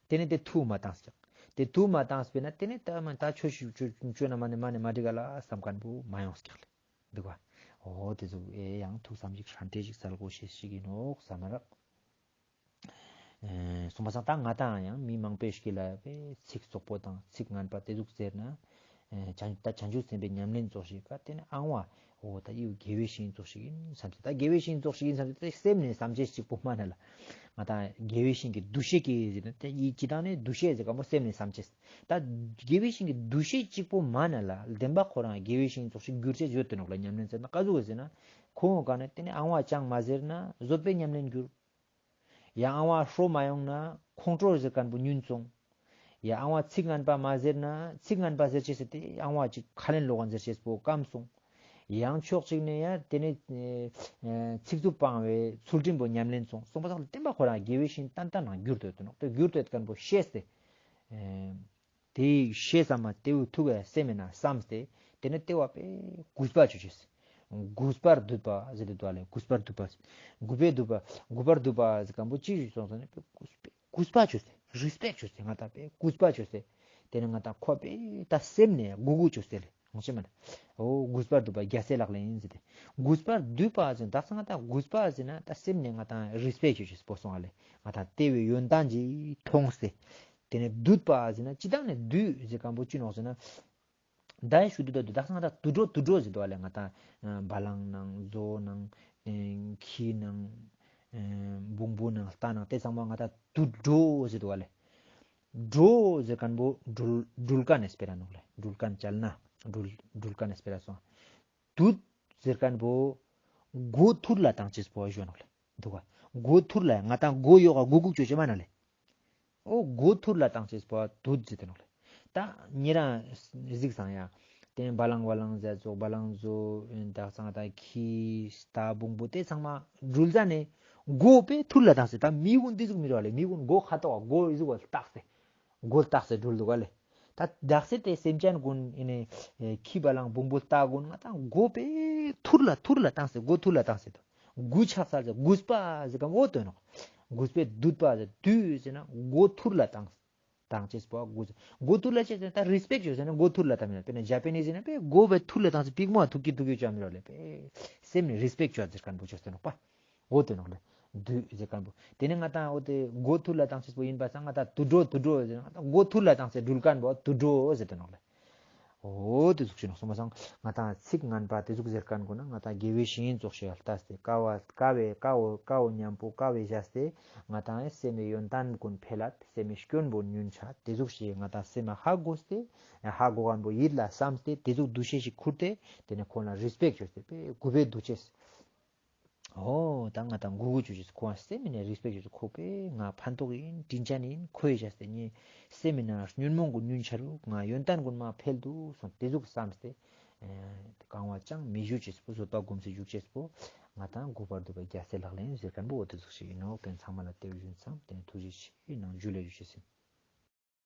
ཏེ་ནེ་ཏེ་ཐུགས་མ་དྭངས་ཀྱག། ཏེ་ཐུགས་མ་དྭངས་པེ་ན་ཏེ་ནེ་ཏ་མ་ཏ་ཆོས་ཤིག་ཅོ་ཅོ་ན་མ་ནེ་མ་ནེ་མ་འགྲིག་ག་ལ་སམ་ཁན་བོ་མ་ཡོངས་ཀྱག་ལེ། དུག་པ། འོ་ཏེ་ཟུག་ཨེ་ཡང་ཐུགས་བསམ་ཞིག་ཧྲན་ཏེ་ཞིག་སལ་གོ་ཤེས་ཤིག་ཨིན་ནོག་སམ་མ་རག། ཨེ་སོང་པ་སང་ཏ་ང་ཏང་ཡང་མི་མང་པོའི་ཞིག་ལ་པེ་ཚིག་རྩོག་པོ་དང་ཚིག་ངན་པ་ཏེ་ཟུག་ཟེར་ན་ཨེ་བྱང་ཏ་བྱང་ཆུབ་སེམས་དཔའི་ཉམས་ལེན་ཙོགས་ཤིག་ག་ཏེ་ནེ་ཨང་བ་འོ་ཏ་ཨི་བོ་དགེ་བའི་བཤེས་གཉེན་ཙོགས་ཤིག་ཨིན་སམ་སྟེ་ཏ་དགེ་བའི་བཤེས་གཉེན་ཙོགས་ཤིག་ཨིན་སམ་སྟེ་ཏ་སེམས་ནེ་སམ་ཅེས་ཅིག་པོ་མ་ན་ལ། ང་ཏང་དགེ་བའི་བཤེས་གཉེན་གི་འདུ་ཤེས་ཀྱི་ཟེར་ན་ཏེ་ཨི་ཅི་ཏང་ནེ་འདུ་ཤེས་ཟེར་ཁན་བོ་སེམས་ནེ་སམ་ཅེས། ཏ་དགེ་བའི་བཤེས་གཉེན་གི་འདུ་ཤེས་ཅིག་པོ་མ་ན་ལ་བདེན་པ་ཁོ་རང་དགེ་བའི་བཤེས་གཉེན་ཙོགས་ཤིག་གྱུར་ཅེས་ཡོད་དེ་ནོག་ལེ། ཉམས་ལེན་ཟེར་ན་ཀ་ཟུག་ཟེར་ན་ཁོང་ག་ནེ་ཏེ་ནེ་ཨང་བ་ཅང་མ་ཟེར་ན་བཟོད་པའི་ཉམས་ལེན་གྱུར། ཡང་ཨང་བ་ཧྲོ་མ་ཡོང་ན་ཁོང་ཁྲོ་ཟེར་ཁན་བོ་ཉུན་སོང་། ཡང་ཨང་བ་ཚིག་ངན་པ་མ་ཟེར་ན་ཚིག་ངན་པ་ཟེར་ཅེས་སི་ཏེ་ཨང་བ་ཅིག་ཁ་ལེན་ལོག་ག་ཟེར་ཅེས་པོ་སྐམ་སོང་། ཡང་ཕྱོགས་གཅིག་ནེ་ཡང་ཏེ་ནེ་ཨེ་ཚིག་རྩུབ་སྤང་བའི་ཚུལ་ཁྲིམས་པོ་ཉམས་ལེན་སོང་། སོང་པ་སང་བདེན་པ་ཁོ་རང་དགེ་བའི་བཤེས་གཉེན་ཏན་ཏན་ནང་གྱུར་ཏེ་ཡོད་དེ་ནོག། ཏེ་གྱུར་ཏེ་ཡོད་ཁན་བོ་ཤེས་ཏེ་ཨེ་ཏེ་ཤེས་སམ་མ་ཏེ་བོ་ཐུགས་སེམས་ནང་སམ་སྟེ་ཏེ་ནེ་ཏེ་བ་པེ་གུས་པ་ཅོ་ཅེས། གུས་པར་འདུད་པ་ཟེར་ཏེ་དུག་ལེ། གུས་པར་འདུད་པ། གུས་པས་འདུད་པ། གུས་པར་འདུད་པ་ཟེར་ཁན་བོ་ཅི་ཞིག་སོང་ཟེར་ན་པེ་གུས་པས་གུས་པ་ཅོས་ཏེ་རིས་པེག་ཅོས་ཏེ་ང་ཏང་པེ་གུས་པ་ཅོས་ཏེ་ཏེ་ནེ་ང་ཏང་ཁོ་པེ་ཏ་སེམས་ནེ་གུས་གུས་ཅོས་ཏེ་ལེ། ཧོང་ཆེ་མ་ན་འོ་གུས་པར་འདུད་པ་རྒྱལ་སྲས་ལག་ལེན་ཨིན་ཟེར་ཏེ། གུས་པར་འདུད་པ་ཟེར་ན་དག་ས་ང་ཏང་གུས་པ་ཟེར་ན་ཏ་སེམས་ནེ་ང་ཏང་རིས་པེག་ཅོ་ཅེས་པོ་སོང་ང་ལེ། ང་ཏང་ཏེ་བོའི་ཡོན་ཏན་ཅིག་མཐོང་སྟེ། ཏེ་ནེ་འདུད་པ་ཟེར་ན་ཅི་ཏང་ནེ་འདུད་ཟེར་ཁན་བོ་ཅི་ནོག་ཟེར་ན། ད་ཡ་ཞུ་དུད་ད་དུད་དག་ས་ང་ཏང་དུད་འགྲོ་དུད་འགྲོ་ཟེར་དུག་ལེ། ང་ཏང་བ་ལང་ནང་མཛོ་ནང་ཨེ་ཁྱི་ནང་ཨེ་བོང་བུ་ནང་རྟ་ནང་ཏེ་ཚང་མ་ང་ཏང་དུད་འགྲོ་ཟེར་དུག་ལེ། འགྲོ་ཟེར་ཁན་བོ་འགྲུལ་འགྲུལ་ཁན་ནི་སྤེ་ར་ནོག་ལེ། འགྲུལ་ཁན་ཅལ་ན་འགྲུལ་འགྲུལ་ཁན་ནི་སྤེ་ར་སོང་། དུད་ཟེར་ཁན་བོ་མགོ་ཐུར་ལ་ཏང་ཅེས་པོ་ཞུ་ནོག་ལེ། དུག་ག་མགོ་ཐུར་ལ་ང་ཏང་མགོ་ཡོག་ག་གུག་གུག་ཅོ་ཅེས་མ་ན་ལེ། འོ་མགོ་ཐུར་ལ་ཏང་ཅེས་པོ་དུད་ཟེར་ཏེ་ནོག་ལེ། ད་ཉེ་རང་གཟིགས་སང་ཡ། ཏེ་བ་ལང་བ་ལང་ཟེར་ཙོགས་བ་ལང་མཛོ་དག་ས་ང་ཏང་ཁྱི་རྟ་བོང་བུ་ཏེ་ཚང་མ་འགྲུལ་ཟ་ནེ་མགོ་པེ་ཐུར་ལ་ཏང་སེ། ད་མི་གུན་ཏེ་ཟུག་མི་རུག་ལེ། མི་གུན་མགོ་ཁ་ཏོག་མགོ་ཨི་ཟུག་ལྟག་སེ་མགོ་ལྟག་སེ་འགྲུལ་དུག་ལེ། ད་དག་སེ་ཏེ་སེམས་ཅན་གུན་ཨི་ནེ་ཁྱི་བ་ལང་བོང་བུ་རྟ་གུན་ང་ཏང་མགོ་པེ་ཐུར་ལ་ཐུར་ལ་ཏང་སེ་མགོ་ཐུར་ལ་ཏང་སེ་དུག། གུས་ཕྱག་འཚལ་ཟེར་གུས་པ་ཟེར་ག་འོ་དོན་ནོག། གུས་པས་འདུད་པ་ཟེར་འདུད་ཟེར་ན་མགོ་ཐུར་ལ་ཏང་ཏང་ཅེས་པོ་གུས། མགོ་ཐུར་ལ་ཅེས་ཟེར་ན་ད་རིས་པེག་ཅོས་ཟེར་ན་མགོ་ཐུར་ལ་ཏང་མི་རུག། སྤེར་ན་ཇ་པ་ནིས་ཟེར་ན་པེ་མགོ་པེ་ཐུར་ལ་ཏང་སེ་པིག་མོ་ཐུག་གི་ཐུག་གི་ཅོ་མི་རུག་ལེ། པེ་སེམས་ནེ་རིས་པེག་ཅོས་ཟེར་ཁན་བོ་ཅོས་ཏེ་ནོག་པ། འོ་དོན་ནོག་ལེ། དུད་ཟེར་ཁན་བོ། ཏེ་ནེ་ང་ཏང་འོ་ཏེ་མགོ་ཐུར་ལ་བཏང་ཅེས་པོ་ཨིན་པ་སང་ང་ཏང་དུད་འགྲོ་དུད་འགྲོ་ཟེར། ང་ཏང་མགོ་ཐུར་ལ་བཏང་སྟེ་དྲུལ་ཁན་བོ་དུད་འགྲོ་ཟེར་ཏེ་ནོག་ལེ། འོ་ཏེ་ཟུག་ཅིག་ནོག་སོང་པ་སང་ང་ཏང་ཚིག་ངན་པ་ཏེ་ཟུག་ཟེར་ཁན་གུན་ན་ང་ཏང་དགེ་བའི་བཤེས་གཉེན་ཙོགས་ཤིག་ལ་ལྟས་ཏེ་ཀ་བོ་ཀ་བོ་ཀ་བོ་ཀ་བོ་ཉམ་པོ་ཀ་བོ་བཞག་སྟེ་ང་ཏང་སེམས་སི་ཡོན་ཏན་གུན་འཕེལ་ལད། སེམས་སི་སྐྱོན་པོ་ཉུང་ཆ་ཏེ་ཟུག་ཤིག་ང་ཏང་སེམས་ལ་ཧ་གོ་སྟེ་ཧ་གོ་ཁན་བོ་ཡིད་ལ་བསམས་ཏེ་ཏེ་ཟུག་འདུ་ཤེས་ཤིག་ཁུར་ཏེ་ཏེ་ནེ་ཁོང་ལ་རེས་པེཀྚ་ཅོས་ཏེ་དཔེ་གུས་པའི་འདུ་ཅེས། འོ་ད་ང་ཏང་གུས་གུས་ཅོ་ཅེས། ཁོང་སེམས་སི་ནང་རེས་པེཀྚ་ཅོ་ཅེས། ཁོ་དཔེ་ང་ཕན་ཐོགས་ཨིན་དྲིན་ཅན་ཨིན་ཁོ་ཡི་བཞག་སྟེ་ངའི་སེམས་སི་ནང་ཉོན་མོངས་གུན་ཉུང་ཆ་རུག་ང་ཡོན་ཏན་གུན་མ་འཕེལ་དུག་སོང་ཏེ་ཟུག་བསམས་ཏེ་གང་བ་ཅང་མི་ཞུ་ཅེས་པོ་བཟོད་པ་སྒོམ་སྟེ་ཞུ་ཅེས་པོ་ང་ཏང་གུས་པར་འདུད་པའི་རྒྱལ་སྲས་ལག་ལེན་ཟེར་ཁན་བོ་འོ་ཏེ་ཟུག་ཤིག་ཨིན་ནོག་ཏེ་ཚང་མ་ལ་ཏེ་བོ་ཞུ་ཙམ་ཏེ་ནེ་ཐུགས་རྗེ་ཆེ་ནང་ཇུ་ལེ་ཞུ་ཅེས་ཨིན།